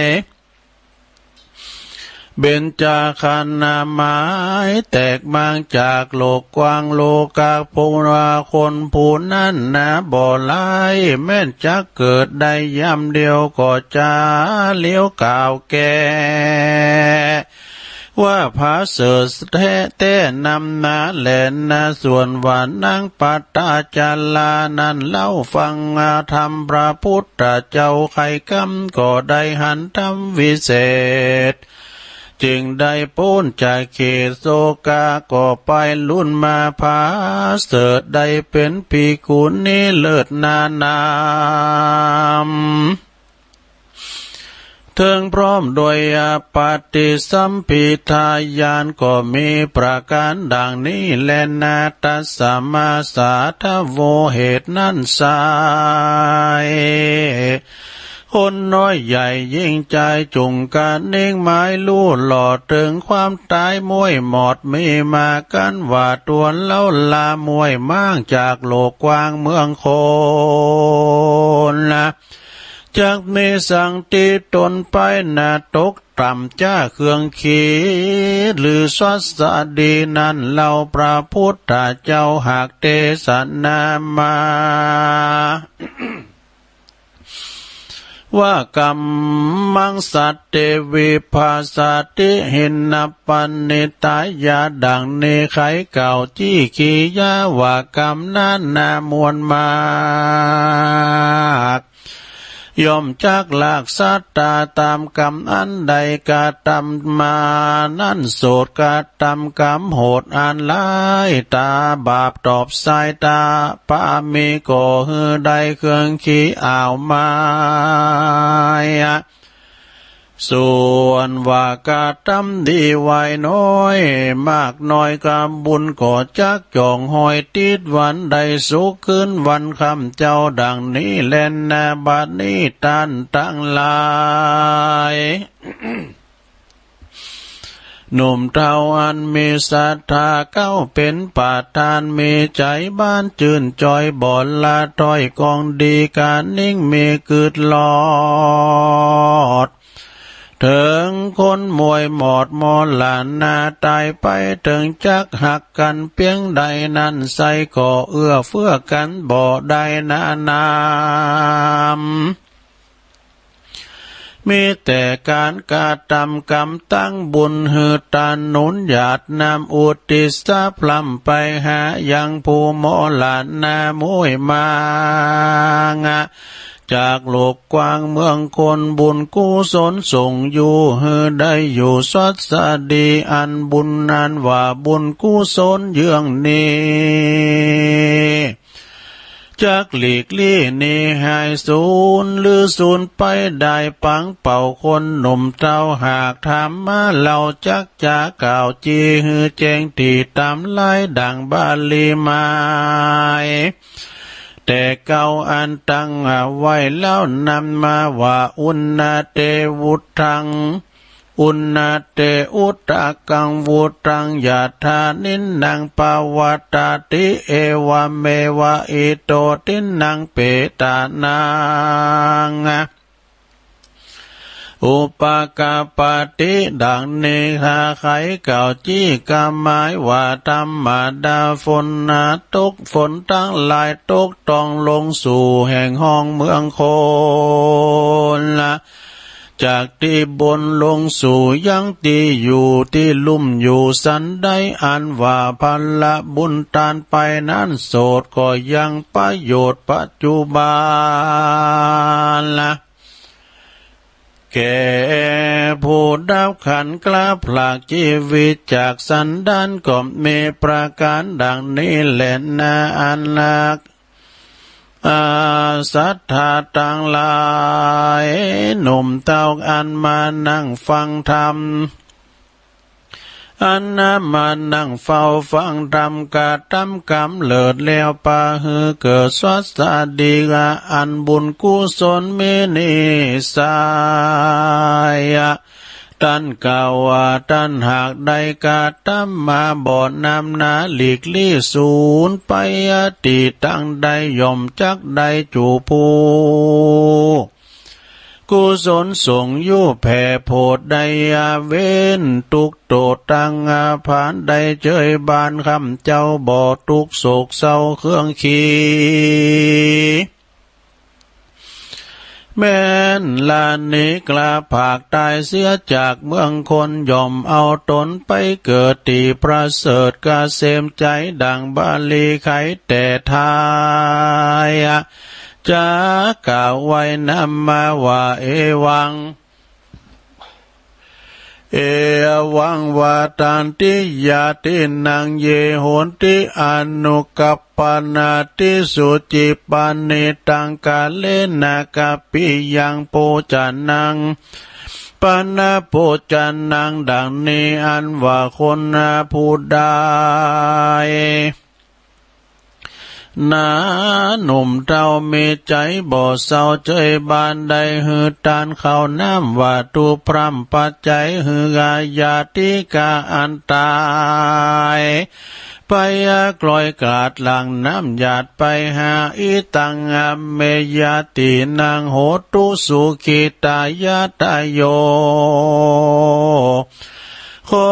เบญจขันธ์นาหมายแตกบางจากโลกกว้างโลกา ผู้ว่าคนผู้นั้นนาบ่หลาย แม้นจักเกิดได้ยามเดียวก็จะเลี้ยวกาวแก่ ว่าผาเสริฐแต๊แต๊นำนาแลนา ส่วนว่านางปัตตาจารานั้นเล่า ฟังธรรมพระพุทธเจ้าไขกำ ก็ได้หันธรรมวิเศษ จึงได้ป๊นจากเขตโศกา ก็ไปลุนมาผาเสริฐ ได้เป๋นภิกขุณีเลิศนานาม เถิงพร้อมโดยอปฏิสัมภิทาญาณ ก็มีประการดังนี้แลนา ตัสมาสาธโว เหตุนั้นไซร้ คนน้อยใหญ่ยิ่งใจจุ่งกระนิ่ง หมายฮู้หลอดเถิงความต๋าย ม้วยหมอดมีมากันว่าตั๋วเล่าลา ม้วยม้างจากโลกกว้างเมืองคนละ จักมีสังติตนไปนา ตกต่ำจ้าเครื่องขี หรือสวัสดีนั้นเล่า พระพุทธเจ้าหากเตสนามา ว่ากัมมังสัตเตวิภัสสติ หินปณิตายะ ดังนี้ไขกล่าวจี้ขียา ว่ากรรมนั้นนามวลมาก ย่อมจักลากสัตตาต๋ามกรรมอันได้กระทำมานั้น โสดกระทำกรรมโหดอันร้าย ต๋าบาปตอบสายต๋าปามี ก่อหื้อได้เครื่องขีอ่าวมายา ส่วนว่ากระทำดีไว้น้อยมากน้อยกรรมบุญ ก็จักจ่องห้อยติดวันได้สุขคืนวันค่ำเจ้า ดังนี้แลนา บัดนี้ต้านตังหลาย หนุ่มเฒ่าอันมีศรัทธา เข้าเป๋นประธาน มีใจ๋บานจื้นจ่อย บ่ละถ้อยของดี กระนิ่งมีกึ๊ดหลอด เถิงคนม้วยหมอดมรณาต๋ายไป เถิงจักฮักกั๋นเปียงใดนั้นไซร้ ก็เอื้อเฟื้อกั๋นบ่ได้นานาม มีแต่ก๋านกระทำกรรมตังบุญ หื้อตาหนุนหยาดน้ำอุทิศพร่ำไปหายังผู้มรณาม้วยม้าง เ จากโลกกว้างเมืองคน บุญกุศลส่งอยู่หื้อได้อยู่สวัสดี อันบุญนั้นว่าบุญกุศลเยื่องนี้ จักหลีกลี้หนีหายสูญ หรือสูญไปได้ปังเป่า คนหนุ่มเฒ่าหากถามมา เฮาจักจะกล่าวจี้หื้อแจ้ง ตี้ตามลายดั่งบาลีหมาย แต่เก่าอันตั้งไว้แล้วนำมาว่า อุณณเตวุฒัง อุณณเตอุตตะกังวุฒัง ยะถานินนังปวัตตติ เอวะเมวะอิโตทินนังเปตานัง อุปะกัปปะติ ดังนี้ ถ้าใครกล่าวจี้กะหมายว่า ธรรมดาฝนนะตก ฝนทั้งหลายตกต้องลงสู่แห่งห้องเมืองคนละ จากตี้บนลงสู่ยังตี้อยู่ตี้ลุ่มอยู่สันใด อันว่าผละบุญตานไปนั้น โสดก็ยังประโยชน์ปัจจุบันละ แก่ผู้ดับขันธ์กล้าผลากชีวิตจากสันดานก็มีประการดังนี้แลนา อันนัก อา ศรัทธาตังหลาย หนุ่มเฒ่าอันมานั่งฟังธรรม อันมานั่งเฝ้าฟังธรรม กระทำกำเลิดแล้ว ปาหื้อเกิดสวัสดี อันบุญกุศลมีนิสัย ตันกล่าวว่า ตันหากได้กระทำมาบ่นำหน้า หลีกลี้สูญไปตี้ตังใด ย่อมจักได้จูผู้ กุศลส่งอยู่แผ่โผดได้เว้น ทุกข์โทษตังอาพาธได้เจยบาน ข้าพเจ้าบ่ทุกข์โศกเศร้าเครื่องขี แม้นละหนีกล้าผลากตายเสียจากเมืองคน ย่อมเอาตนไปเกิดตี้ประเสริฐเกษมใจ ดั่งบาลีไขแต่ท้าย จะกล่าวไว้นำมาว่า เอวัง เอวัง วัตถันติ ญาตินัง เย โหนติ อนุกัปปนาติ สุจิ ปาณิตัง กาเลนะ กัปปิยัง โภจนัง ปานะ โภจนัง ดังนี้ อันว่าคนผู้ใด นา หนุ่มเฒ่ามีใจบ่เศร้าเจยบาน ได้หื้อตานข้าวน้ำวัตถุพร่ำปัจจัย หื้อญาติกาอันตายไปกลอยกลาดหลั่งน้ำหยาดไปหา อิตัง เม ญาตินัง โหตุ สุขิตายาตาโย ขอ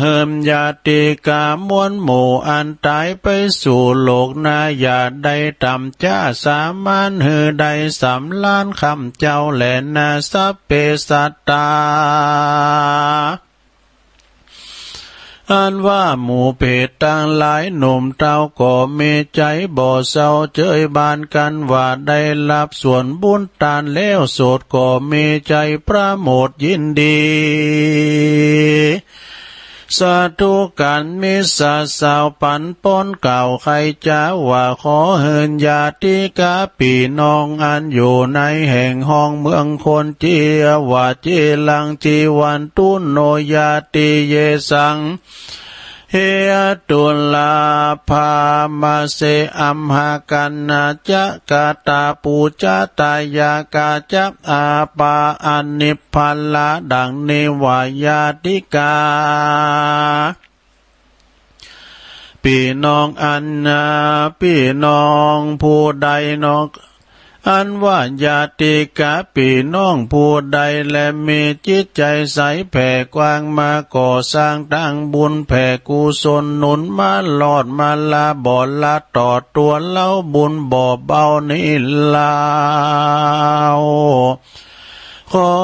หื้อญาติกามวลหมู่อันตายไปสู่โลกหน้า อย่าได้ต่ำจ๊าสามัญ หื้อได้สำราญ ข้าพเจ้าแลนา สัพเพสัตตา อันว่าหมู่เปรตตังหลาย หนุ่มเฒ่าก็มีใจบ่เศร้าเจยบาน กันว่าได้รับส่วนบุญตานแล้ว โสดก็มีใจประโมทยินดี สาธุการ มิสสาวปันปอนกล่าวไขจ๋าว่า ขอหื้อญาติกาปี้น้องอันอยู่ในแห่งห้องเมืองคน จีว่า จีรัง จีวันตุโน ญาติเยสัง เหตุลาภามาเส อัมหากัณณาจะ กาตาปูจาตายากาจะ อาปาอนิพพาลา ดังนี้ว่า ญาติกา ปี้น้องอันนา ปี้น้องผู้ใดนอก อันว่าญาติกาปี้น้องผู้ใด และมีจิตใจใสแผ่กว้างมาก่อสร้างตั้งบุญแผ่กุศลหนุนมาลอดมาลาบ่ละต่อตัวเล่าบุญบ่เบานี้ลาว ขอ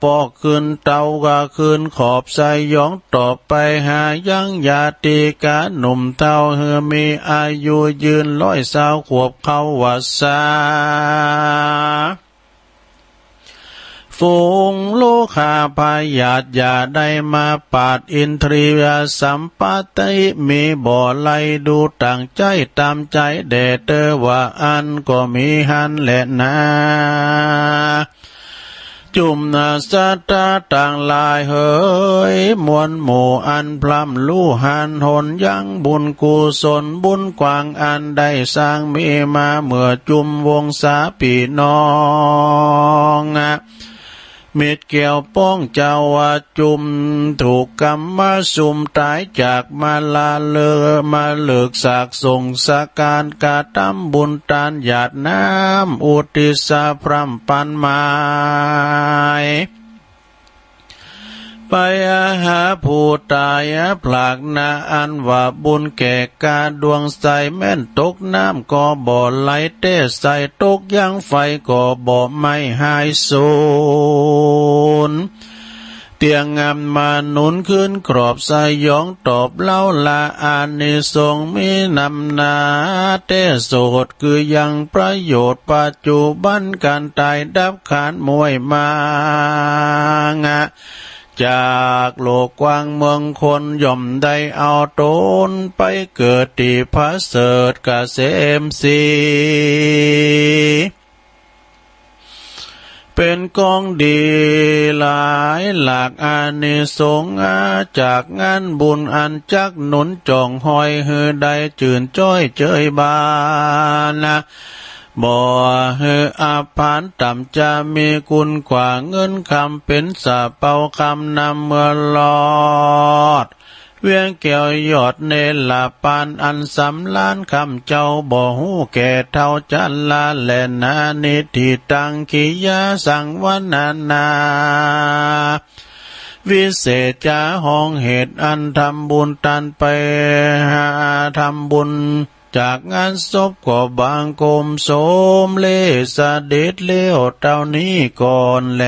ปอกคืนเต๋าก็คืนขอบสยอง ต่อไปหายังญาติกาหนุ่มเฒ่า หื้อมีอายุยืนร้อยซาวขวบเข้าวัสสา ฝูงโรคาพยาธิอย่าได้มาปาดอินทรียสัมปติ มีบ่ไหลดูต่างใจตามใจแด่เตอว่าอั้นก็มีหั้นแลนา จุมนาสัตตาต่างหลายเหย มวลหมู่อันพร่ำรู้หันหนยังบุญกุศลบุญกว้างอันได้สร้างมีมาเมื่อจุมวงศาปี้น้อง มิตรแก้วป้องเจ้าว่าจุมถูกกรรมมาสุมต๋ายจากมาลาเลิกมาเลิกสากส่งสการกระทำบุญตานหยาดน้ำอุทิศพร่ำปันหมาย ไปหาผู้ต๋ายผลากนา อันว่าบุญแก่กาดวงใส แม้นตกน้ำก็บ่ไหลแต๊ใส ตกยังไฟก็บ่ไหม้หายสูญ เตียงงามมาหนุนคืนครอบสยองตอบเล่าละอานิสงส์มีนำหนาแต๊โสด คือยังประโยชน์ปัจจุบันการต๋ายดับขันธ์มวยมางะ จากโลกกว้างเมืองคนย่อมได้เอาตนไปเกิดตี้ผาเสริฐเกษมศรี เป็นของดีหลายหลากอานิสงส์อาจากงานบุญอันจักหนุนจ่องฮอยหื้อได้จื่นจ้อยเจยบานนะ บ่หื้ออาภรณ์ต่ำจะมีคุณกว่าเงินคำเป็นสาเปาคำนำเมื่อรอด เวียงแก้วยอดเนรปานอันสำราญคำเจ้าบ่ฮู้แก่เท่าจันลาแลนา นิธิตังกิยาสังวรรณนา วิเศษจาห้องเหตุอันทำบุญตันไปหาทำบุญจากงานศพก็บังคมสมเลสเด็จแล้วเท่านี้ก่อนแล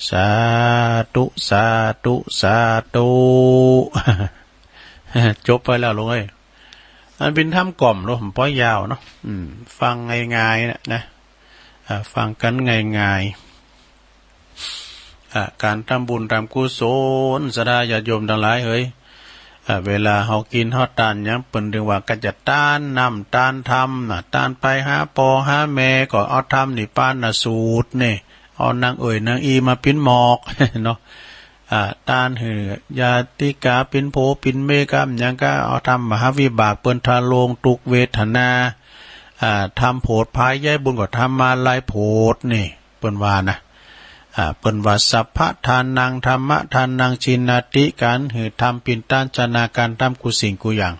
สาธุ สาธุ สาธุ จบไปแล้วลุงเอ้ย อันเป็นธรรมกล่อมเนาะ มันป้อยยาวเนาะ อืม ฟังง่ายๆนะ นะ อ่า ฟังกันง่ายๆ อ่า การทำบุญทำกุศล ศรัทธาญาติโยมทั้งหลายเฮ้ย อ่า เวลาเฮากินเฮาตานหยัง เปิ้นถึงว่าก็จะตานน้ำตานธรรมนะ ตานไปหาป้อหาแม่ก็เอาธรรมนี่ปานะสูตรนี่ เอานางเอ๋ยนางอีมาปิ้นหมอก เนาะ อ่า ตานหื้อญาติกาปิ้นโผปิ้นเมกาหยังก็เอาธรรมมหาวิบากเปิ้นทะลวงทุกข์เวทนา อ่า ธรรมโผดภายใหญ่บุญก็ธรรมาลัยโผดนี่ เปิ้นว่านะ อ่า เปิ้นว่าสัพพะทานังธรรมะทานังชินาติ การหื้อธรรมปิ้นตานชนะการทำกู้สิ่งกู้อย่าง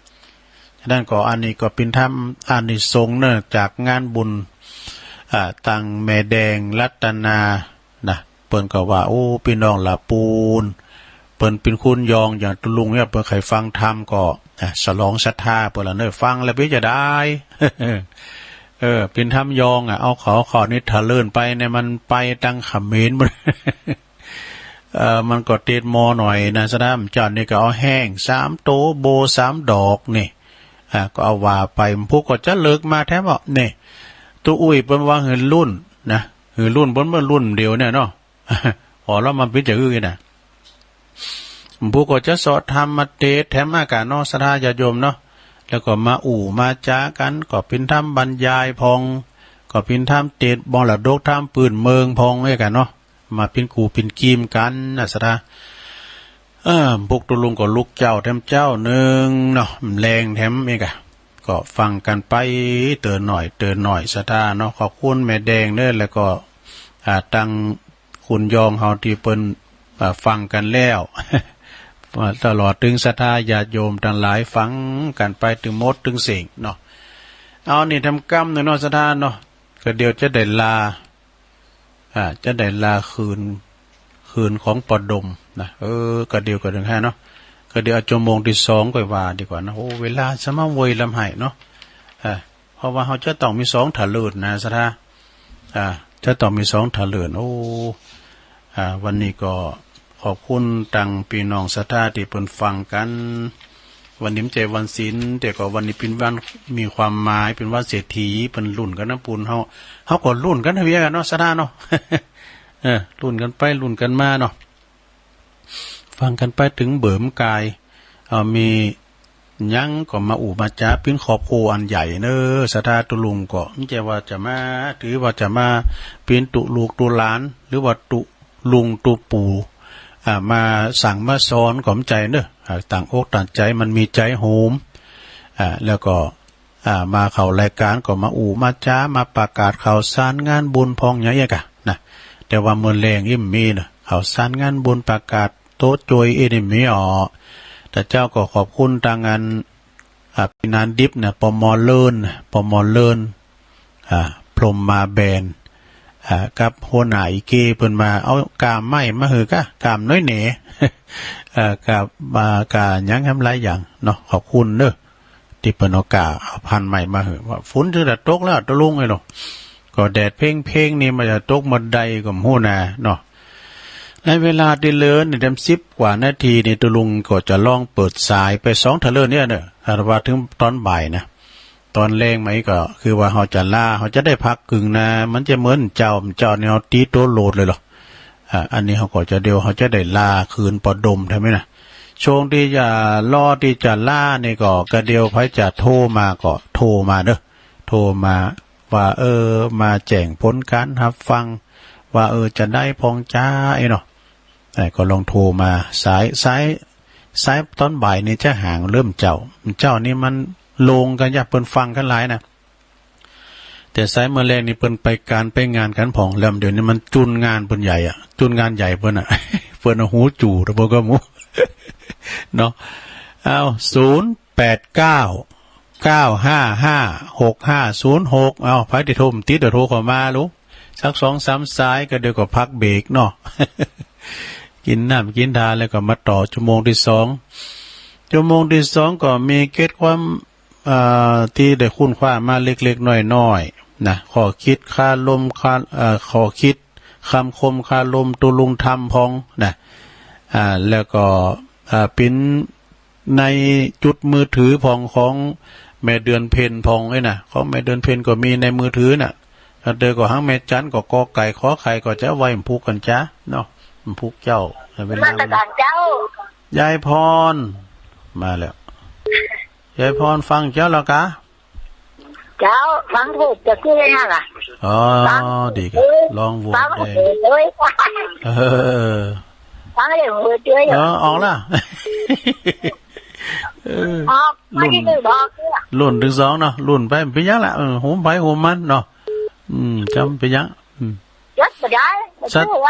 ฉะนั้นก็อันนี้ก็ปิ้นธรรมอานิสงส์เนอะ จากงานบุญ อ่า ตังแม่แดงรัตนา นะ เปิ้นก็ว่า โอ้ ปี้น้องละปูน เปิ้นปิ้นคุณยองอย่างตุ๊ลุงเนี่ย เปิ้นใค่ฟังธรรมก็ อ่ะ สลองศรัทธาเปิ้นละเนอะ ฟังแล้วเปียงจะได้ เออ ปิ้นธรรมยองอ่ะ เอาเขา เขานี่ทะเลินไปเนี่ย มันไปตังเขมรหมด เออ มันก็ติดมอหน่อยนะ ศรัทธาเจ้านี่ก็เอาแห้งสามโต โบสามดอกนี่ อ่ะ ก็เอาว่าไป ผู้ก็จะเลิกมาแถมอ่ะ นี่ ตุ๊อุ้ยเปิ้นว่าหื้อรุ่นนะ หื้อรุ่นเปิ้นเมื่อรุ่นเดียวเนี่ยเนาะ อ๋อ แล้วมันเป็นอย่างอื่นนะ ผู้ก็จะเซาะธรรมมาเตสแถมอากาศเนาะ ศรัทธาญาติโยมเนาะ แล้วก็มาอู้มาจ๋ากัน ก็ปิ้นธรรมบรรยายพอง ก็ปิ้นธรรมเตสมรดกธรรมปื้นเมืองพองเอ้ยกันเนาะ มาปิ้นกูปิ้นกีมกันนะ ศรัทธา เออ พวกตุ๊ลุงก็ลุกเจ้าแถมเจ้าหนึ่งเนาะ แรงแถมเอ้ยกะ ก็ฟังกันไปเติมหน่อย เติมหน่อย ศรัทธาเนาะ ขอบคุณแม่แดงเด้อ แล้วก็ อ่า ตังคุณยองเฮาตี้เปิ้น อ่า ฟังกันแล้ว ตลอดตึงศรัทธาญาติโยมตังหลายฟังกันไปตึงหมดตึงเส้งเนาะ เอานี่ทำกำหน่อยเนาะ ศรัทธาเนาะ ก็เดี๋ยวจะได้ลา อ่า จะได้ลาคืน คืนของปอดมนะ เออ ก็เดี๋ยวก็ถึงห้าเนาะ ก็เดี๋ยวเอาชั่วโมงที่สองค่อยว่าดีกว่านะ โอ้ เวลาสมาเวยลำไห้เนาะ อ่า เพราะว่าเฮาจะต้องมีสองทะเลินนะ ศรัทธา อ่า แล้วต้องมีสองเถลิง โอ้ อ่า วันนี้ก็ขอบคุณตังพี่น้องศรัทธาตี้เปิ้นฟังกั๋น วันนี้บ่ใจ้วันศีล แต่ก็วันนี้เป๋นวันมีความหมาย เป๋นวันเศรษฐี เปิ้นลุ้นกั๋นนะปูนเฮา เฮาก็ลุ้นกั๋นเวียกั๋นเนาะ ศรัทธาเนาะ เออ ลุ้นกั๋นไป ลุ้นกั๋นมาเนาะ ฟังกั๋นไปเถิงเบิ่มกาย เอ่อ มีหยังก็มาอู้มาจ๋า เป๋นครอบครัวอันใหญ่เนอะ ศรัทธาตุ๊ลุงก็ บ่ใจ้ว่าจะมา ถือว่าจะมาเป๋นตุ๊ลูกตุ๊หลาน หรือว่าตุ๊ลุงตุ๊ปู่ อ่า มาสั่งมาสอนก็บ่ใจ้เนอะ อ่า ตั้งอกตั้งใจ๋ มันมีใจ๋โฮม อ่า แล้วก็ อ่า มาเข้ารายก๋านก็มาอู้มาจ๋า มาประกาศข่าวสารงานบุญพ่องหยังเอี้ยกะนะ แต่ว่ามื้อแลงอี้บ่มีเนอะ ข่าวสารงานบุญประกาศโต๊ะโจยอี้นี่บ่มีอ้อ แต่เจ้าก็ขอบคุณตังอัน อ่า พี่นานดิบนะ ปม.เลิน ปม.เลิน อ่า พรหมมาแบน อ่า กับหัวหน้าอีเก้เปิ้นมาเอาก้าไม้มาหื้อก้า ก้าน้อยแหน่ เอ่อ ก้า อ่า ก้าหยังแหมหลายอย่างเนาะ ขอบคุณเนอะ ตี้เปิ้นเอาก้า เอาพันไม้มาหื้อ ว่าฝนจะตกแล้วตุ๊ลุงเอ้ยเนาะ ก็แดดเพ็งๆ นี่มันจะตกเมื่อใดก็บ่ฮู้นาเนาะ ในเวลาตี้เหลือนี่เต็มสิบกว่านาทีนี่ ตุ๊ลุงก็จะลองเปิดสายไปสองเถลิงเนี่ยเนอะ ถ้าว่าเถิงตอนบ่ายนะ ตอนแลงมาอี้ก็คือว่าเฮาจะลา เฮาจะได้พักกึ่งนา มันจะเหมือนเจ้า เจ้านี่เฮาตีโตโหลดเลยเหรอ อ่า อันนี้เฮาก็จะเดียว เฮาจะได้ลาคืนปอดมใช่ไหมนะ ช่วงตี้จะรอตี้จะลานี่ก็กะเดียวไผจะโทรมาก็โทรมาเด้อ โทรมาว่า เออ มาแจ้งผลการฮับฟัง ว่า เออ จะได้พ่องจ๋าไอ้เนาะ เออ ก็ลองโทรมา สาย สาย สายตอนบ่ายนี่จะห่างเริ่มเจ้า เจ้านี่มันโล่งกั๋น อย่าเปิ้นฟังกั๋นหลายนะ แต่สายมื้อแลงนี่เปิ้นไปก๋านไปงานกั๋นพ่อง แล้วเดี๋ยวนี้มันจุนงานเปิ้นใหญ่อะ จุนงานใหญ่เปิ้นอะ เปิ้นเอาหูจู่ แต่เปิ้นก็หมู่ เนาะ เอา ศูนย์แปดเก้า เก้าห้าห้า หกห้าศูนย์หก เอา ไผตี้โทรบ่ติดก็โทรเข้ามาลูก สักสองสามสายก็เดี๋ยวก็พักเบรกเนาะ กินน้ำกินทาแล้วก็มาต่อชั่วโมงตี้สอง ชั่วโมงตี้สองก็มีเกร็ดความ เอ่อ ตี้ได้ค้นคว้ามาเล็กๆ น้อยๆ นะ ข้อคิดคาลม คา เอ่อ ข้อคิดคำคมคาลมตุ๊ลุงธรรมพ่องนะ อ่า แล้วก็ อ่า เป๋นในจุดมือถือพ่องของแม่เดือนเพ็ญพ่องเอ้ยนะ ของแม่เดือนเพ็ญก็มีในมือถือน่ะ แล้วเธอก็หังแม่จันก็กอไก่ขอไข่ก็จะไว้ผูกกั๋นจ้าเนาะ ผูกเจ้า เวลา นมัสการเจ้า ยายพร มาแล้ว ยายพรฟังเจ้าแล้วกะ เจ้า ฟังเทศน์จะคือไงล่ะ อ๋อ ฟัง ดีครับ เออ ลองโหวด ฟัง แดง เทศน์เลย เออ ฟังเรื่องโหวดเลย เออ ออกละ เออ ออก วันที่ รุ่น หนึ่งบอกเนี่ย รุ่นตี้สองเนาะ รุ่นไป เป๋นหยังละ เออ โฮมไผโฮมมันเนาะ อืม จำเป๋นหยัง อืม ยัดบ่ได้ บ่ สัตว์ เชื่อ ห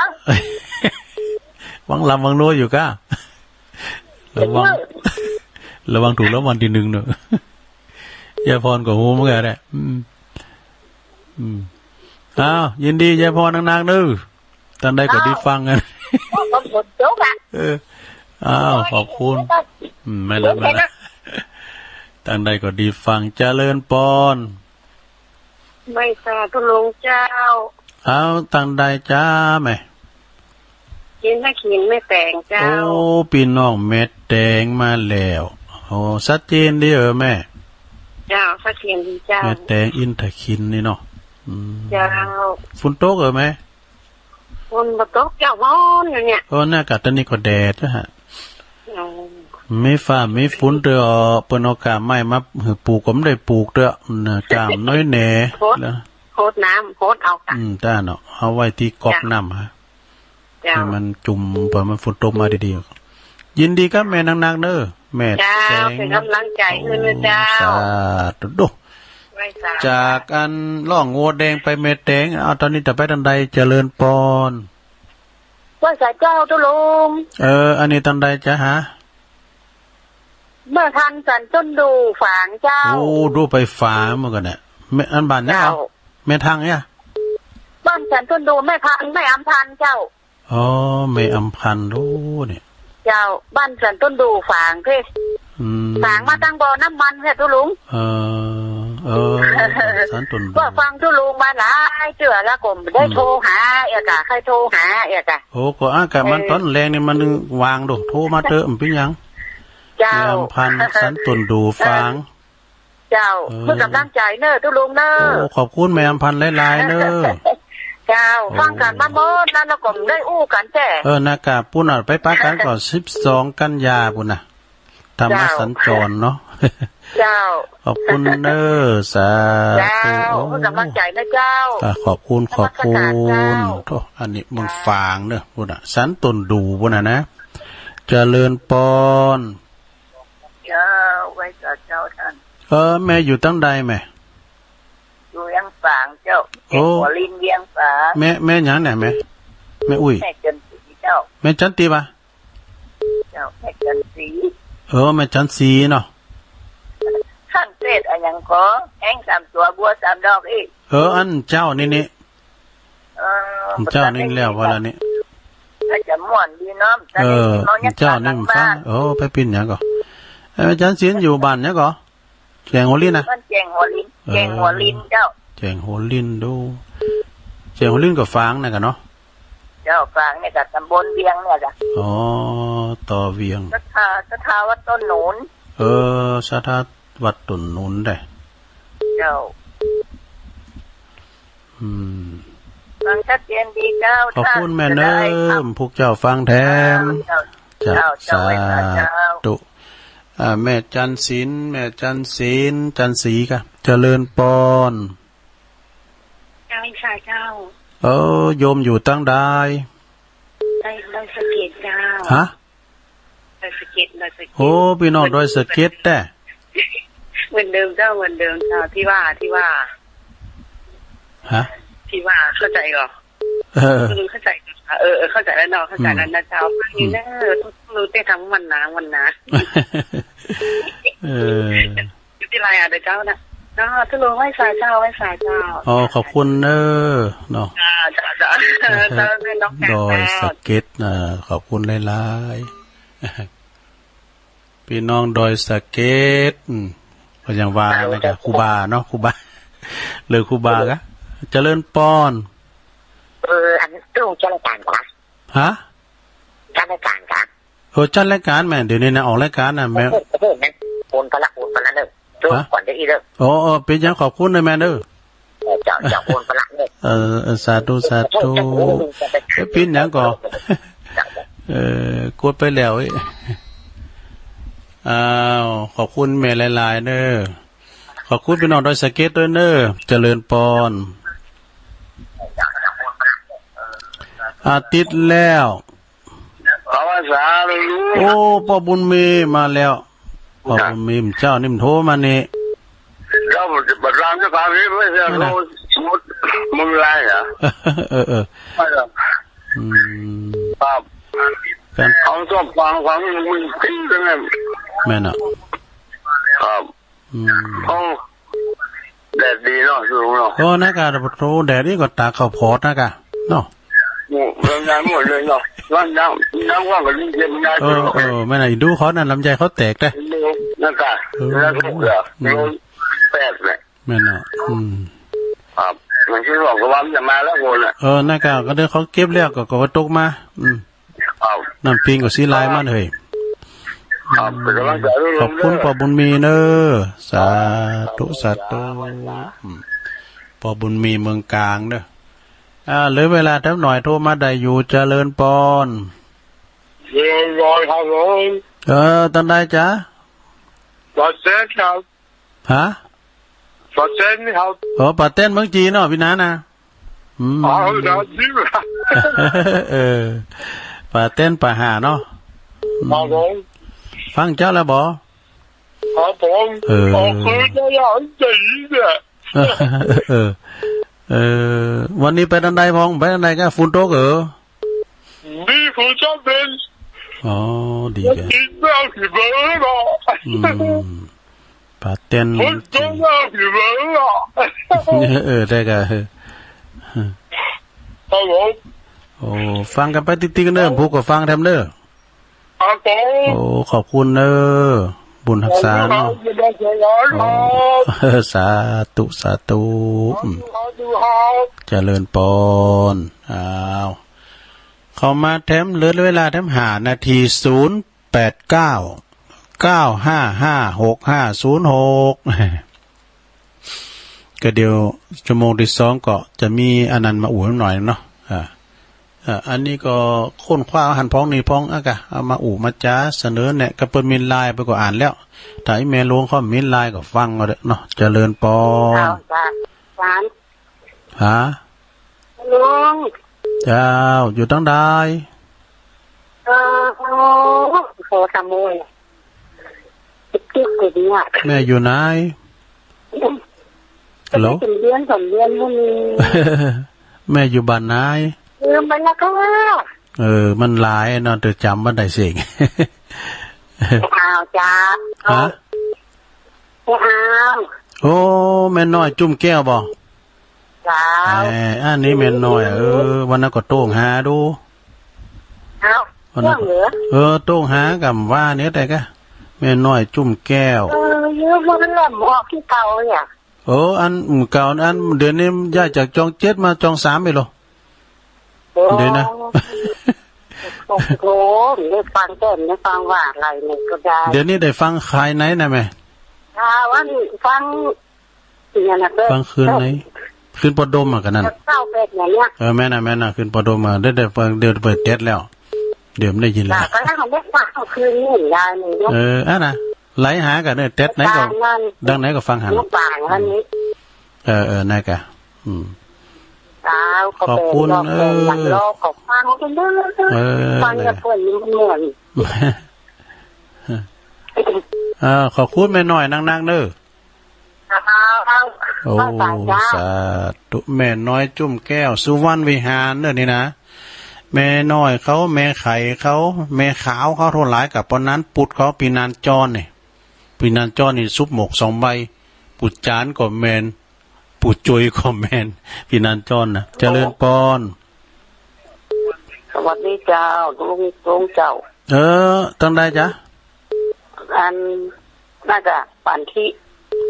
วังลำหวังรวยอยู่ก้า ระวัง ระวังถูกรางวัลตี้หนึ่งเนอะ ยายพรก็ฮู้เหมือนกั๋นแหละ อืม อืม อ้าว ยินดียายพรนักๆ เนอะ ตังใดก็ดีฟังกั๋น อ้าว ขอบคุณ ขอบคุณ อืม แม่นละ แม่นละ ตังใดก็ดีฟัง เจริญปอน ไหว้สาธุหลวงเจ้า เอาตังใดจ้าแม่ อินทขินแม่แตงเจ้า โอ้ พี่น้องแม่แตงมาแล้ว โอ้ ชัดเจนดีเออแม่ เจ้า ชัดเจนดีเจ้า แม่แตงอินทขินนี่เนาะ อืม เจ้า ฝนตกเออแม่ ฝนบ่ตกเจ้า ร้อนอยู่เนี่ย โอ้ หน้ากาดตอนนี้ก็แดดนะฮะ อ๋อ มีฟ้ามีฝนเตอ เปิ้นเอาก้าไม้มาหื้อปลูกก็บ่ได้ปลูกเตอ น่ะ ก้าน้อยแหน่ โหด แล้ว โหดน้ำ โหดเอากะ อืม จ้าเนาะ เอาไว้ตี้ก๊อกน้ำฮะ เจ้า ให้มันจุ่ม ปล่อยมันฝนตกมาดีๆ ยินดีกับแม่นักๆ เนอะ แม่ เจ้า แตง เป็นกำลังใจให้นะเจ้า โอ้ สาธุ ไหว้สา จากอันร้องโหวดแดงไปแม่แตง เอาตอนนี้จะไปตังใด เจริญปอน ไหว้สาเจ้าตุ๊ลุง เออ อันนี้ตังใดจ้าฮะ แม่พันธุ์สันต้นดู่ฝางเจ้า โอ้ ดูไปฝางเหมือนกันเนี่ย แม่ อันบ้านเนี่ยเหรอ เจ้า แม่ทังเนี่ย บ้านสันต้นดู่ แม่พันธุ์ แม่อำพันธ์เจ้า อ๋อ แม่อำพันธ์ โอ้ เนี่ย เจ้า บ้านสันต้นดู่ฝางเพ่ อืม ฝางมาตังบ่อน้ำมันเพ่ตุ๊ลุง เออ เออ สันต้นดู ก็ฟังทุลุงมาหลายเทื่อแล้วก็ได้ อืม โทรหาเอกอะ ใครโทรหาเอกอะ โอ้ ก็อากาศมัน เออ ตอนแลงนี่มันวางดู โทรมาเถอะ มันเป็นหยัง เจ้า แม่อำพันธ์ สันต้นดู เออ ฟัง เจ้า เออ เพื่อกำลังใจเนอะทุลุงเนอะ โอ้ ขอบคุณแม่อำพันธ์หลายๆเนอะ เจ้า โอ้ ฟังกันมาหมดแล้ว แล้วก็ได้อู้กันแท้ เออ นะกะ ปุ้นน่ะ ไปปะกันก่อน สิบสองกันยาปุ้นน่ะ ธรรมสัญจรเนาะ เจ้า ขอบคุณเนอะ สาธุ เจ้า โอ้ เพื่อกำลังใจนะเจ้า อ่ะ ขอบคุณ นมัสการเจ้า ขอบคุณ โธ่ อันนี้เมืองฝางเนอะ ปุ้นน่ะ สันต้นดูปุ้นน่ะนะ เจริญปอน เจ้า ไหว้สาเจ้าท่าน เออ แม่อยู่ตังใดแม่ อยู่เวียงฝางเจ้า โอ้ แจ้งหัวลินเวียงฝาง แม่ แม่หยังเนี่ยแม่ แม่อุ้ย แม่จันสีเจ้า แม่จันติปะ เจ้า แม่จันสี เออ แม่จันสีเนาะ ท่านเทศอะหยังก็แห้งสามตัวบัวสามดอกอีก เออ อันเจ้านี่นี่ เออ เจ้านี่แล้วว่าละนี่ ถ้าจะม่วนดีเนาะ เออ เจ้านี่มันฟัง โอ้ ไปปิ้นหยังก็ เออ อาจารย์ศิลป์อยู่บ้านหยังก็ แจ้งหัวลินนะ บ้านแจ้งหัวลิน เออ แจ้งหัวลินเจ้า แจ้งหัวลินดู แจ้งหัวลินก็ฝางนะกะเนาะ เจ้า ฝางเนี่ยกะตำบลเวียงเนี่ยกะ อ๋อ ต่อเวียง ศรัทธา ศรัทธาวัดต้นหนุน เออ ศรัทธาวัดต้นหนุนได้ เจ้า อืม ฟังชัดเจนดีเจ้า ขอบคุณแม่เนอะ พวกเจ้าฟังแถม เจ้า เจ้า เจ้า สาธุ อ่า แม่จันศิลป์ แม่จันศิลป์ จันสีกะ เจริญปอน เจ้า เจ้า เออ โยมอยู่ตังใด ดอย ดอยสะเก็ดเจ้า ฮะ ดอยสะเก็ด ดอยสะเก็ด โอ้ พี่น้องดอยสะเก็ดแท้ เหมือนเดิมเจ้า เหมือนเดิมเจ้า ที่ว่า ที่ว่า ฮะ ที่ว่าเข้าใจก่อ เออ ลุงเข้าใจก่อ เออ เออ เข้าใจแล้วเนาะ เข้าใจแล้วนะเจ้า อืม ฟังอยู่เนอะ อืม ทุกๆ รู้เต้นทั้งวันนะ วันนะ เออ อยู่ที่ไรอ่ะเดี๋ยวเจ้านะ เนาะ ทุลุงไหว้สาเจ้า ไหว้สาเจ้า อ๋อ ขอบคุณเนอะ เนาะ จ้า จ้า จ้า เออ เจ้า เป็นน้องแฝด ดอยสะเก็ด เจ้า อ่า ขอบคุณหลายๆ พี่น้องดอยสะเก็ด อืม ก็ยังว่านะครับ ครูบาเนาะ ครูบา เรื่องครูบากะ เจริญปอน เออ อันตู้จัดรายการกะ ฮะ จัดรายการกะ เออ จัดรายการแม่ เดี๋ยวนี้นะ ออกรายการนะแม่ โอ้โห โอ้โห แม่ โอนไปละ โอนไปละเนอะ ฮะ ก่อนจะอี้เด้อ อ๋อ เออ เป็นหยังขอบคุณนะแม่เด้อ เออ เจ้า เจ้า โอนไปละเนอะ เออ เออ สาธุ สาธุ เออ ปิ้นหยังก่อ เออ กดไปแล้วเอ้ย อ้าว ขอบคุณแม่หลายๆเด้อ ขอบคุณพี่น้องดอยสะเก็ดด้วยเนอะ เจริญปอน อาทิตย์แล้ว ภาวะสาธุ โอ้ ป้อบุญมีมาแล้ว ป้อบุญมีเจ้านี่มันโทรมานี่ เจ้าบัดรามเจ้าพาพี่ไม่ใช่ นั่นน่ะ โทรสมมุติมึงไลน์เหรอ เออ เออ ไม่หรอก อืม ครับ แฟน เขาชอบฟัง ฟังมึงปิ้งใช่ไหม แม่นอ่ะ ครับ อืม เขาแดดดีเนาะ สูงเนาะ โอ้ นะกะ โอ้ แดดนี่ก็ตากข้าวโพดนะกะ เนาะ โอ้ ทำงานหมดเลยเนาะ ร้านน้ำ น้ำว่างก็เล่นเกมได้ เออ เออ แม่นน่ะ อีดูเขานั่น ลำไยเขาแตกเด้ นะกะ เออ แล้วก็เหลือ อืม โลแปดเนี่ย แม่นเนาะ อืม ครับ มันคิดว่าก็ว่ามันจะมาแล้วคนน่ะ เออ นะกะ ก็เดี๋ยวเขาเก็บแล้วก็ ก็ตกมา อืม ครับ น้ำปิงก็สีลายมันเฮ้ย ครับ เป็นกำลังใจให้ลุง ขอบคุณ เด้อ ป้อบุญมีเนอะ สาธุ สาธุ อืม ป้อบุญมีเมืองกลางเนอะ อ่า เหลือเวลาแถมหน่อย โทรมาได้อยู่ เจริญปอน เจริญปอนครับผม เออ ตังใดจ๊ะ ปาเต้นครับ ฮะ ปาเต้นครับ อ๋อ ปาเต้นเมืองจีนเนาะ พี่น้านะ อืม อ๋อ เมืองจีน เออ ปาเต้นปาห่าเนาะ อืม ครับผม ฟังเจ้าแล้วบ่ ครับผม เออ ออกคืนได้ยัง ได้ยินเนี่ย เออ เออ วันนี้ไปตังใดพ่อง ไปตังใดกะ ฝนตกเหรอ มีฝนตกเป็น อ๋อ ดีแก กินไม่เอาขี้เบอร์หรอก อืม ปาเต้น ฝนตกไม่เอาขี้เบอร์หรอก เออ ได้กะ ครับผม โอ้ ฟังกันไปติ๊กๆเนอะ ผู้ก็ฟังแถมเนอะ ครับผม โอ้ ขอบคุณเนอะ บุญฮักษาเนาะ อ๋อ สาธุ สาธุ อืม เจริญปอน อ้าว เข้ามาแถม เหลือเวลาแถมห้านาที ศูนย์แปดเก้า เก้าห้าห้า หกห้าศูนย์หก ก็เดี๋ยวชั่วโมงที่สองก็จะมีอันนั้นมาอู้หน่อยเนาะ อ่า อ่า อันนี้ก็ค้นคว้าหันพ้องนี่พ้องอะกะ เอามาอู้มาจ๋าเสนอแนะ ก็เปิ้นมีไลน์ไปก็อ่านแล้ว ถ้าอีแม่หลวงเขามีไลน์ก็ฟังเอาเด้อเนาะ เจริญปอน เอาจ้ะ สาม ฮะ ลุง เจ้า อยู่ตังใด เออ โอ้ โห สามโมง ติ๊กติ๊กติ๊กเนี่ย แม่อยู่ไหน ฮัลโหล ไปถึงเดือนสองเดือนพวกนี้ แม่อยู่บ้านไหน ลืมไปแล้วค่ะ เออ มันหลายเนาะ แต่จำบ่ได้เสียง อ้าวจ้า ฮะ ไม่เอา โอ้ แม่น้อยจุ่มแก้วบ่ เจ้า เอ่อ อันนี้แม่น้อย เออ วันนั้นก็โต้งหาดู เอ้า วันนั้นก็ เรื่องเหรอ เออ โต้งหากำว่าเนี่ยแต่กะ แม่น้อยจุ่มแก้ว เออ เยอะมันเริ่มออกที่เก่าเนี่ย เออ อันเก่า อันเดี๋ยวนี้ย้ายจากจองเจ็ดมาจองสามไปเหรอ โอ้ เดี๋ยวนะ โอ้โห ได้ฟังแค่นี้ฟังว่าอะไรเนี่ยก็ได้ เดี๋ยวนี้ได้ฟังขายไหนนะแม่ อ่า วันฟัง เนี่ยนะ ฟังคืนไหน คืนปอดมอะกันนั่น เก้าแปดเนี่ยเนี่ย เออ แม่นน่ะ แม่นน่ะ คืนปอดมอะ ได้ ได้ฟัง เดี๋ยวเปิดเต็ดแล้ว เดี๋ยวมันได้ยินแล้ว ก็ให้เขาได้ฟังคืนนี่ได้เลยเนาะ เออ อันน่ะ ไหลหากันเนี่ย เต็ดไหนก็ ดังไหนก็ฟังหัน ลูกป่างอันนี้ เออ เออ นั่นกะ อืม สาวก็ ขอบคุณ เป็นดอก เออ เป็นหลังรอก็ฟังกันเด้อ เออ ฟังกับเพื่อนมันม่วน เออ ขอบคุณแม่น้อยนักๆเด้อ ครับ โอ้ สาธุ แม่น้อยจุ่มแก้ว สุวรรณวิหารเด้อนี่นะ แม่น้อยเขา แม่ไข่เขา แม่ขาวเขาทั้งหลายกับปอนนั้น ปุดเขาปีนันจรนี่ ปีนันจรนี่ซุปหมกสองใบ ปุดจานก็แม่น ปู่จุยคอมเมนต์ พี่นันจรนะ เจริญปอน สวัสดีเจ้า ลุง ลุงเจ้า เออ ตังใดจ๊ะ อัน น่าจะบ้านที่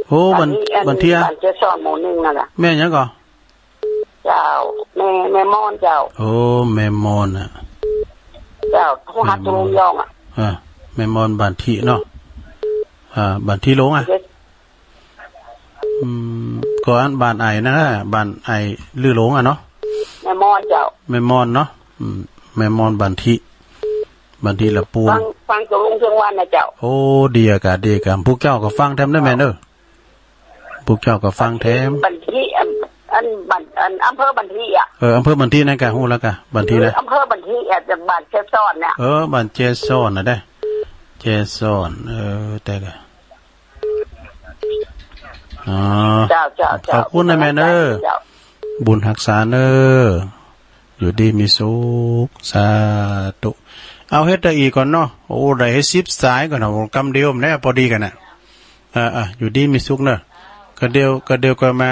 โอ้ บ้าน บ้านที่ อัน บ้านเทีย บ้านเจสอนหมู่หนึ่งนั่นแหละ แม่หยังก่อ เจ้า แม่ แม่มอนเจ้า โอ้ แม่มอนน่ะ เจ้า ผู้ฮัก แม่มอน ลุงยองอ่ะ อ่า แม่มอนบ้านที่เนาะ อ่า บ้านที่หลวงอ่ะ เจ อืม ก็อันบ้านไอ้นะ บ้านไอ้ลือหลงอะเนาะ แม่มอนเจ้า แม่มอนเนาะ อืม แม่มอนบ้านทิ บ้านทิละปูน ฟัง ฟังเจ้าลุงเทิงวันนะเจ้า โอ้ ดีอะกะ ดีอะกะ พวกเจ้าก็ฟังแถมเด้อแม่เด้อ พวกเจ้าก็ฟังแถม บ้านทิ อัน อัน บ้าน อัน อำเภอบ้านทิอะ เออ อำเภอบ้านทินั่นกะ ฮู้แล้วกะ บ้านทินะ อำเภอบ้านทิอะ แต่บ้านเจสอนเนี่ย เออ บ้านเจสอนน่ะเด้ เจสอน เออ แต่กะ อ๋อ เจ้า เจ้า เจ้า ขอบคุณนะแม่เนอะ เจ้า บุญฮักษาเนอะ อยู่ดีมีสุข สาธุ เอาเฮ็ดได้อีกก่อนเนาะ โอ้ ได้เฮ็ดสิบสายก่อนเนาะ กำเดียวเนี่ย พอดีกันน่ะ อ่า อ่า อยู่ดีมีสุขเนอะ ก็เดี๋ยว ก็เดี๋ยวก็มา